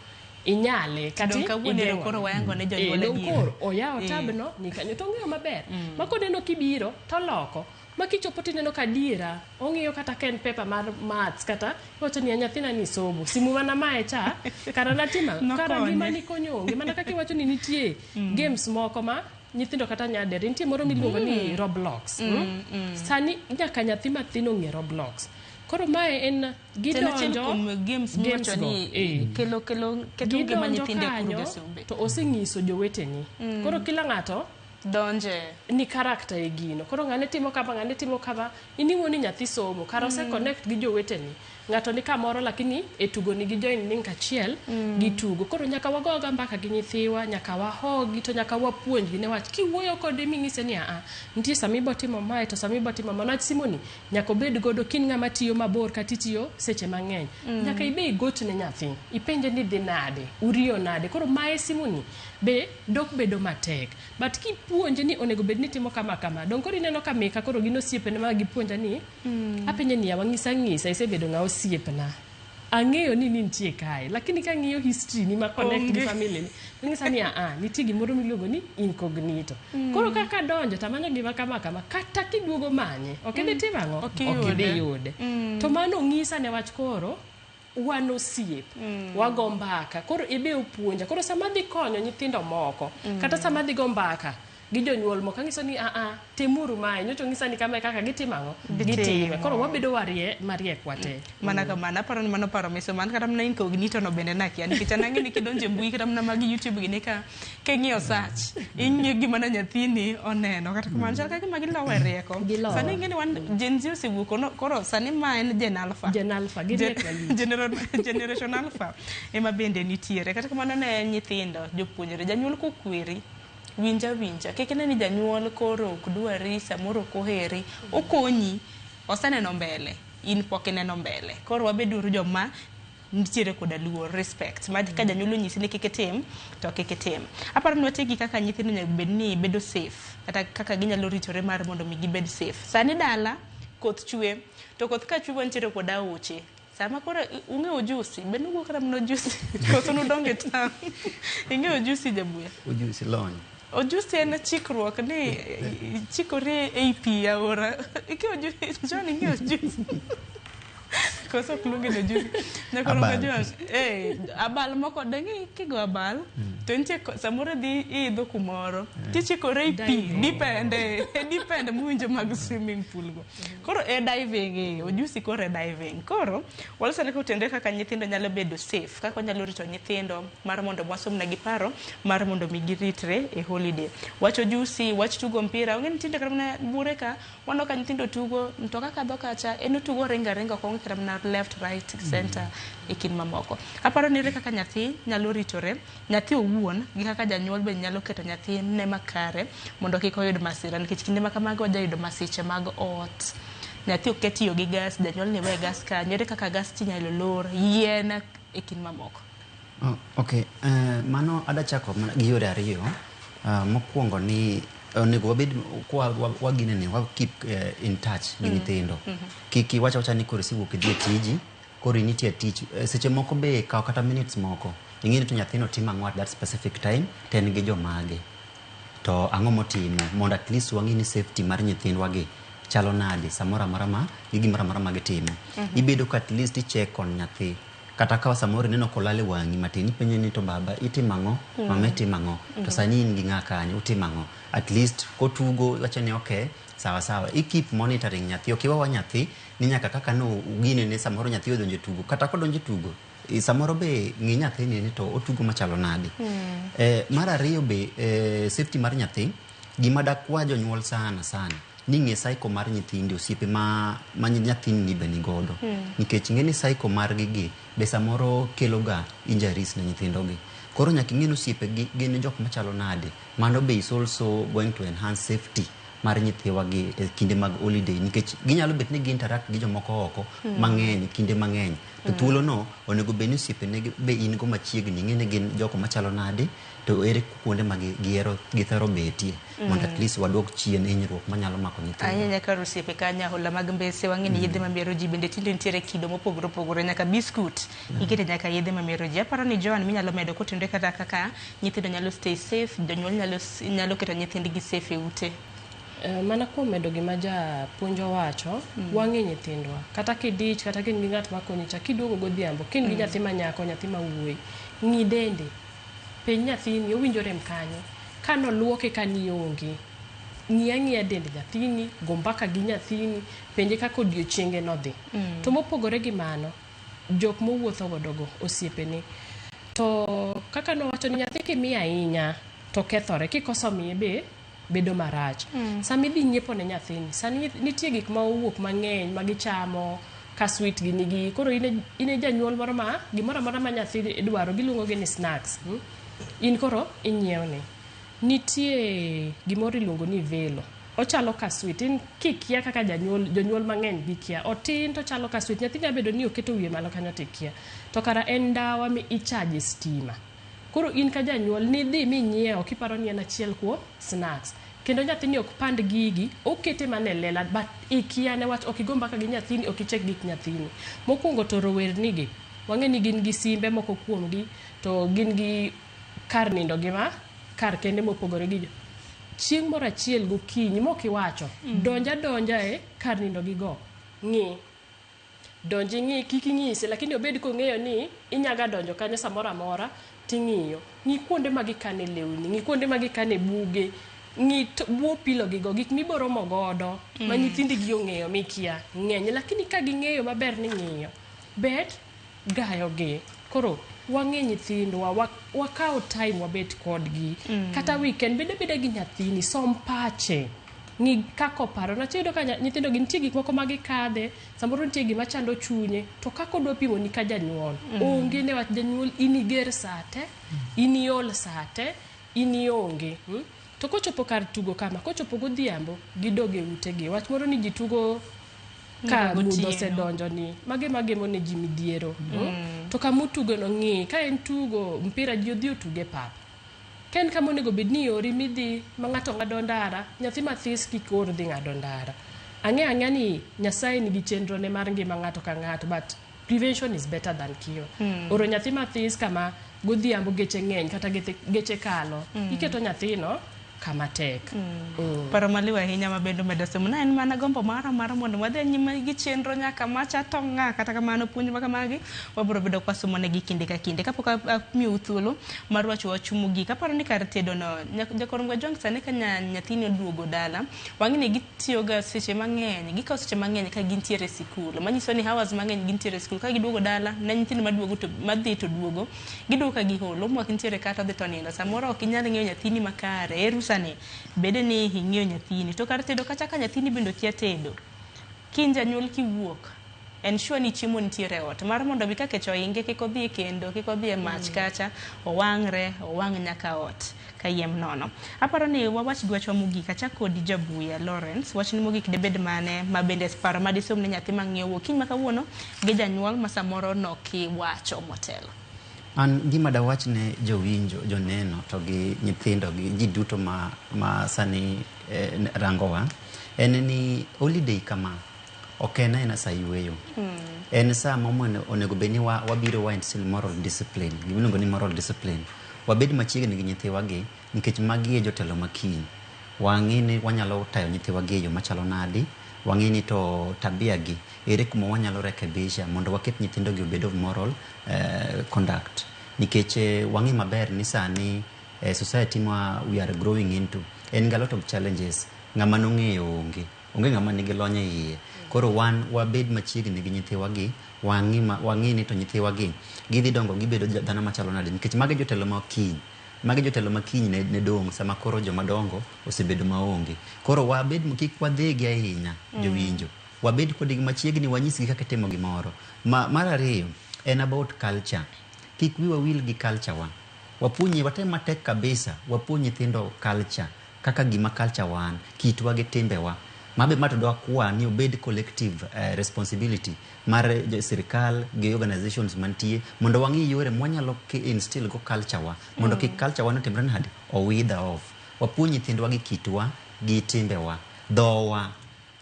Inyale kata Dong kawuono ero koro wayango ne jonyuol dong adier. koro oyawo tab no ni kanyo to ong'eyo maber. Ma koneno kibiro to loko. Ma kichopo tineno ka adiera ong'iyo kata ka en paper mar maths kata iwacho ni nyathina ni somo simu mana mae cha kara natima kara gima ni konyo onge. Mana kaka iwacho ni nitie games moko ma nyithindo kata nyadere nitie moro miluongo ni Roblox. Sani nyaka nyathi mathin ong'e Roblox. Koro mae en gidonjo kuom games miwacho ni kelo keto ngima nyithindo e kuruge sombe. To oseng'iso joweteni. Koro kila ng'ato donje ni karakta e gino. Koro ng'ane timo kama, ng'ane timo kama, in iwuo ni nyathi somo, kara ose connect gi joweteni. Ng'ato ni kamoro lakini e tugo ni gi join link achiel gi tugo. Koro nyaka wagoga mbaka gi nyithiwa, nyaka wahogi to nyaka wapuonjgi newach kiwuoyo kode ming'ise ni aa, nitie sama ibo timo mae to sama ibo timo mano. Wach simu ni nyaka obed godo kin ng'ama tiyo mabor kata itiyo seche mang'eny. Nyaka ibe igoch ne nyathi, ipenje ni dhi nade, uriyo nade. Koro mae simu ni be dok bedo matek. But kipuonje ni onego bed ni timo kama kama, dong koro ineno ka mika koro gin osiepene ma gipuonja ni apenje ni yawa ng'isa ng'isa isebedo ng'a osiepna. Ang'eyo ni nitie kae, lakini kang'iyo history ni ma connect gi family ni, ng'isa ni aa, nitie gimoro miluongo ni incognito. Koro kaka donjo tamanyo gima kama kama, kata kiduogo manye, ok idhi timo ang'o? Ok idhi yude. To mano ng'isa ne wach koro wan osiep, wago mbaka. Koro ibe opuonja. Koro sama adhi konyo nyithindo moko, kata sama adhi go mbaka Gi jonyuol moko anyiso ni aa, timuru mae, nyocha onyisa ni kamae kaka gitimo ang'o? Gitime. Koro wabedo warie, mariek wate. Mana kamano, aparo ni mano paro miso man kata mana incognito no bende nakia nikech an ang'e ni kidonjo e mbui kata mana mag YouTube gini ka king'iyo search ing'iyo gima na nyathini oneno kata kamano chal ka gima gilowo e rieko. Gilowo. Sani ing'e ni wan Gen Z osewuok koro sani ma en Gen Alpha. Gen Alpha, giriek malich. Generation Alpha ema bende nitiere. Kata kamano ne nyithindo, jopuonjre, janyuol kokweri, winja winja. Kik ine ni janyuol koro ok dwari, samoro ok oheri, okonyi, oseneno mbele, in pok ineno mbele. Koro wabeduru joma nitiere koda luor, respect. Ma ka janyuol onyisi ni kik itim, to kik itim. Aparo ni wategi kaka nyithindo onego bed ni bedo safe, kata kaka ginyalo ritore mar mondo mi gibed safe. Sani dala, koth chwe, to koth ka chwe wantiere kod aoche. Sama koro ung'eyo ojusi, be nuwuok kata mana ojusi, koso nudongo e town. Ing'eyo ojusi Jabuya? Ojusi lony. Ojusi en chikruok ni chikori ei pi aora. Ing'eyo ojusi, John ing'eyo ojusi. Koso ok luonge ni ojusi. Nyakoro Abal. John, abal moko dang'e kigo abal, to nitie samoro dhi idho kumoro, tichikori ei pi, dipende muwinjo mag swimming pool go. Koro e diving, ojusi koro e diving. Koro, waloso ne kotenre kaka nyithindo nyalo bedo safe, kaka wanyalo rito nyithindo mar mondo wasomnegi paro mar mondo mi giritre e holiday. Wach ojusi, wach tugo mpira, ong'e ni tinde kata mana bure ka, waneno ka nyithindo tugo, mtoka kadho kacha, en otugo ringa ringa, ok ong'e kata mana left, right, center e kind mamoko. Aparo ni ere kaka nyathi nyalo ritore, nyathi owuon gi kaka janyuol be nyalo keto nyathine makare mondo kik oyud masira, nikech kinde ma kamago wajayudo masiche mag ot. Nyathi ok tiyo gi gas, janyuol ni we gas kanyo, ere kaka gas tinyalo lor, yien e kind mamoko. Oh, okay, mano adachako mana gi yore ariyo. Mokwongo ni onego wabed kwa waginene, wa keep in touch gi nyithindo. Kik iwach awacha ni koro isewuok idhi e tiji, koro initie e tich. Seche moko be kaw kata minutes moko. Ing'e ni to nyathino timo ang'o at that specific time, to en gi jomage. To ang'o motimo mondo at least wang'e ni safety mar nyithindwa gi chalo nade samoro amora ma gi gimoro amora ma gitimo. Ibedo ka at least i check on nyathi. Kata ka samoro ineno kolal e wang'i matin, ipenje ni to baba itimo ang'o, mama itimo ang'o, to sani in gi ng'a kanyo, utimo ang'o. At least kotugo iwacho ni okay, sawa sawa. I keep monitoring nyathi, ok iwawa nyathi ni nyaka kaka no ginene samoro nyathi odonjo e tugo. Kata kodonjo e tugo, samoro be ng'i nyathini ni to otugo machalo nade. Mar ariyo be, safety mar nyathi, gima dakwa jonyuol sana sana, ni ng'e cycle mar nyithindi, osiepe ma nyathini ni be nigodo. Nikech ing'e ni cycle margi gi be samoro kelo ga injuries ne nyithindo gi. Koro nyaka ing'e ni osiepe gi gin jok machalo nade. Mano be is also going to enhance safety mar nyithiwa gi e kinde mag holiday, nikech ginyalo bet ni gi interact gi jomoko oko mang'eny kinde mang'eny. To thuolo no onego bed ni osiepene be in go machiegni, ing'e ni gin joko machalo nade, to ere kuonde ma gihero githoro betie, mondo at least waduok chien hinyruok manyalo mako nyithindo. Ahinya kar osiepe kanyo, ahola mag mbese, wang'e ni yedhe mamero ji bende tinde nitiere kido mopogore opogore, nyaka biskut ikete nyaka yedhe mamero ji. Aparo ni Joan minyalo medo kotenore kata kaka nyithindo nyalo stay safe, jonyuol nyalo keto nyithindgi safe e ute. Mana kuom medo gima japuonj owacho, wang'e nyithindwa. Kata kidich, kata ka in gi ng'at makonyi cha, kiduogo godhiambo, ka in gi nyathi ma nyako, nyathi ma wuoyi, ng'i dende. Penj nyathini, owinjo rem kanyo. Ka noluoke ka nionge, ng'i ang'iya dend nyathini, go mbaka gi nyathini, penje kaka odiochienge nodhi. To mopogore gi mano, jok mowuotho godo go, osiepene. To kaka nowacho ni nyathi kimiyo ahinya, to kethore, kikoso miye be bedo marach. Sama idhi nyiepo ne nyathini, sani nitie gik ma owuok mang'eny ma gichamo, ka sweet gi nigi, koro in e janyuol moro ma gimoro amora ma nyathi dwaro, giluongo gi ni snacks. In koro inyiewne. Nitie gimoro iluongo ni velo. Ochalo ka sweet. In kikia kaka janyuol, jonyuol mang'eny gikia. Otin to ochalo ka sweet. Nyathi nyalo bedo ni oketo wiye malo kanyo to ikia. To kara en ndawa mi icharge stima. Koro in ka janyuol nidhi minyiewo kiparo ni en achiel kuom snacks. Kendo nyathini ok pand gigi, okete mana e lela, but ikia ne wach ok igo mbaka gi nyathini, ok ichek gik nyathini. Mokwongo to rowernigi, wang'e ni gin gi simbe moko kuomgi, to gin gi kar nindo gi ma kar kende mopogore gi jo. Chieng' moro achiel gokinyi mok iwacho, donja donja e kar nindo gi go, ng'i. Donj ing'i, kik ing'ise, lakini obed kong'eyo ni inyaga donjo kanyo samoro amora ting'iyo. Ng'i kuonde ma gikane lewni, ng'i kuonde ma gikane buge. Ng'i buo pilo gigo gik miboromo godo ma nyithindi gi ong'eyo mikia ng'eny, lakini ka ging'eyo maber ni ng'iyo bet gayo gi. Koro wang'e nyithindwa, wakaw time wabet kodgi. Kata weekend bed abeda gi nyathini, som pache, ng'i kaka oparo. Niwach iyudo ka nyithindo gi nitie gik moko ma gikadhe, samoro nitie gima chando chunye, to kaka odwa pimoni ka janyuol onge, newach janyuol in iger sate, in iol sate, in ionge. To kochopo kar tugo kama, kochopo godhiambo, gidog e utegi. Wach moro ni ji tugo ka Nyaka mudho gotieno. osedonjo ni mage magemo ne ji midhiero. To kama utugo no ng'i, ka en tugo mpira ji odhi otug e pap. Ka en kama onego bed ni iori midhi ma ng'ato ng'ado ndara, nyathi mathis kik or dhi ng'ado ndara. Ang'e ang'eya ni Nyasaye nigi chenro ne mar ngima ng'ato ka ng'ato, but prevention is better than cure. Oro nyathi mathis kama godhiambo geche ng'eny kata geche kalo, iketo nyathino kama tek. Paro maliw ahinya ma bende omedo somo na en mana gombo mara mar mondo wadhi nyime gi chenro nyaka macha to ng'a. Kata kamano puonj ma kamagi wabiro bedo kwa somo negi kinde ka kinde kapok amiyou thuolo mar wacho wach mogik. Aparo ni kar tedo no jakor Mgajwang' sani ka nyathini oduogo dala, wang'e ni gitiyoga seche mang'eny, gikawo seche mang'eny ka gintiere e sikul, manyiso ni hours mang'eny gintiere e sikul. Ka giduogo dala ne nyithindo maduogo to madhi to duogo, giduogo ka gihol, homework nitiere kata odhi to nindo. Samoro ok inyal ng'iyo nyathini makare e rusa ni bede ni ing'iyo nyathini to kar tedo kacha ka nyathini bende okia tedo. Kiny janyuol kiwuok, ensure ni chiemo nitiere e ot mar mondo mi ka kech ohinge kik odhi e kendo, kik odhi e mach kacha owang're, owang' nyaka ot kayiem nono. Aparo ni wawach gi wachwa mogik. Achak kodi Jabuya Lawrence, wachni mogik debed mane ma bende paro madisom ne nyathi mang'iyo okinyi ma kawuono gi janyuol ma samoro nokiwacho motelo? An gima dawach ne jowinjo, joneno to gi nyithindo gi ji duto ma sani rangowa en ni holiday kama ok en aena sa yueyo. En sa ma onego bed ni wabiro wa instill moral discipline, gimiluongo ni moral discipline. Wabed machiegni gi nyithiwa gi nikech magi e jotelo makiny. Wang'e ni wanyalo tayo nyithiwa gi e yo machalo nadi, wang'e ni to tabia gi ere kuma wanyalo rekebisha mondo waket nyithindo gi obed of moral conduct. Nikech wang'e maber ni sani society ma we are growing into en gi a lot of challenges. Ng'ama nong'eyo onge, onge ng'ama nigi lony e iye. Koro wan wabed machiegni gi nyithiwa gi, wang'i ni to nyithiwa gi gidhi dongo gibedo dhano machalo nade, nikech magi jotelo ma kiny. Magi jotelo ma kiny ne dong' sama koro joma dongo osebedo maonge. Koro wabed kik wadhegi ahinya jowinjo. Wabed kodgi machiegni, wanyisgi kaka itimo gimoro. Mar ariyo en about culture. Kik wiwa wil gi culture wa. Wapuonj, watem matek kabisa, wapuonj nyithindo culture kaka gima culture wan, kitwa gi timbewa. Mabe ma to dwa kwa ni obed collective responsibility mar sirikal gi organizations mantie mondo wang'i yore mwanyalo instill go culture wa mondo kik culture wa notimre nade, owither off. Wapuonj nyithindwa gi kitwa gi timbewa, dhowa.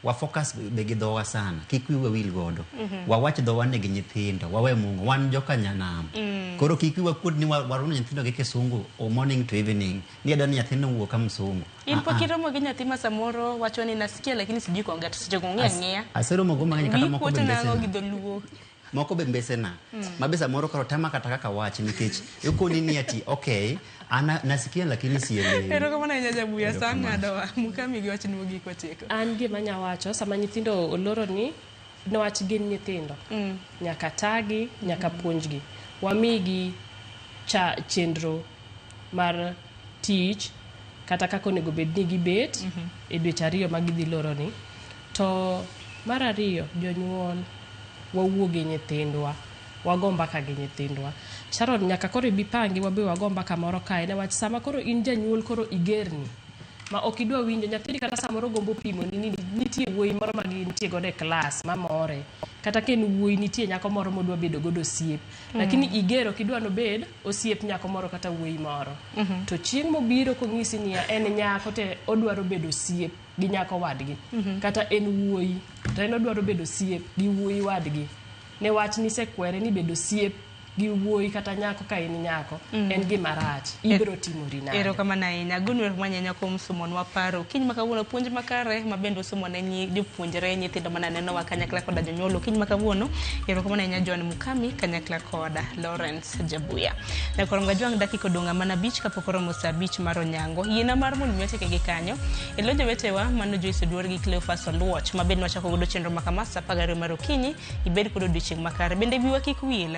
Wa focus be gi dhowa sana, kik wiwa wil godo. Wawach dhowa ne gi nyithindo, wawe mungo, wan joka nyanam. Koro kik wiwa kuod ni waruno nyithindo gi kisungu o morning to evening. Ni adwa ni nyathino wuo ka msungu. In pok iromo gi nyathi ma samoro wacho ni nasikia lakini sijui kuongea, to seche go ong'e ang'eya. Aseromo go mang'eny kata Wiyi moko kuot be nang'o mbesena. gi dholuo? Moko be mbesena. Ma be samoro koro tama kata kaka wach nikech ikoni ni ati okay, ana nasikia lakini sielewi. Erokamano ahinya Jabuya, sa Erokamano. ng'adowa. Mukami gi wachni mogik watieko. An gima anya wacho sama nyithindo oloro ni niwach gin nyithindo, nyaka tagi, nyaka puonjgi, wamigi cha chenro mar tich kata kaka onego bed ni gibet e dweche 2 ma gidhi loro ni. To mar ariyo, jonyuol wawuo gi nyithindwa, wago mbaka gi nyithindwa. Sharon, nyaka koro ibi pangi wabe wago mbaka moro kae, niwach sama koro in janyuol koro igerni ma ok idwa winjo nyathini, kata samoro gombo pimo ni nitie wuoyi moro ma gintie godo e klas mamore, kata ka en wuoyi nitie nyako moro modwa bedo godo osiep, lakini igero ok idwa nobed osiep nyako moro kata wuoyi moro. To chieng' mobiro kong'isi niya en nyako to odwaro bedo osiep gi nyako wadgi, kata en wuoyi to en odwaro bedo osiep gi wuoyi wadgi, newach nisekwere ni bedo osiep gi wuoyi kata nyako ka in nyako en gima rach ibiro timori nade. Erokamano ahinya. Agoni erokamano ahinya kuom somonwa paro. Okinyi ma kawuono puonj makare ma bende osomo ne nyi jopuonjre nyithindo mane nenowa kanyakla koda jonyuol okinyi ma kawuono. Erokamano ahinya John Mukami kanyakla koda Lawrence Jabuya. Nyakwar Mgajwang' dakika odong' mana abich kapok oromo saa abich mar onyango. Yiena mar mondo mi watieke gi kanyo. E lo jowetewa mano Joyce Oduor gi Cleophas Oluoch ma bende wachako godo chenro ma kama saa 12 mar okinyi ibed kod odiochieng' makare. Bende wiwa kik wil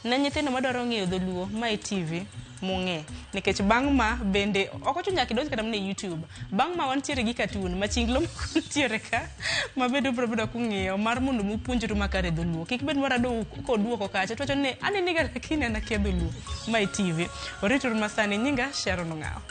ne nyithindo madwaro ng'eyo dholuo ma e TV mung'e nikech bang' ma bende ok ochuno nyaka idonj kata mana e YouTube. Bang' ma wantiere gi cartoon ma chinglo moko nitiere ka ma bende ubiro bedo kung'iyo mar mondo mi upuonjru makare dholuo. Kik bed marado koduoko kacha to wacho ni aneniga lakini an akia dholuo. Ma e TV. Orituru masani nyinga Sharon Ong'awo.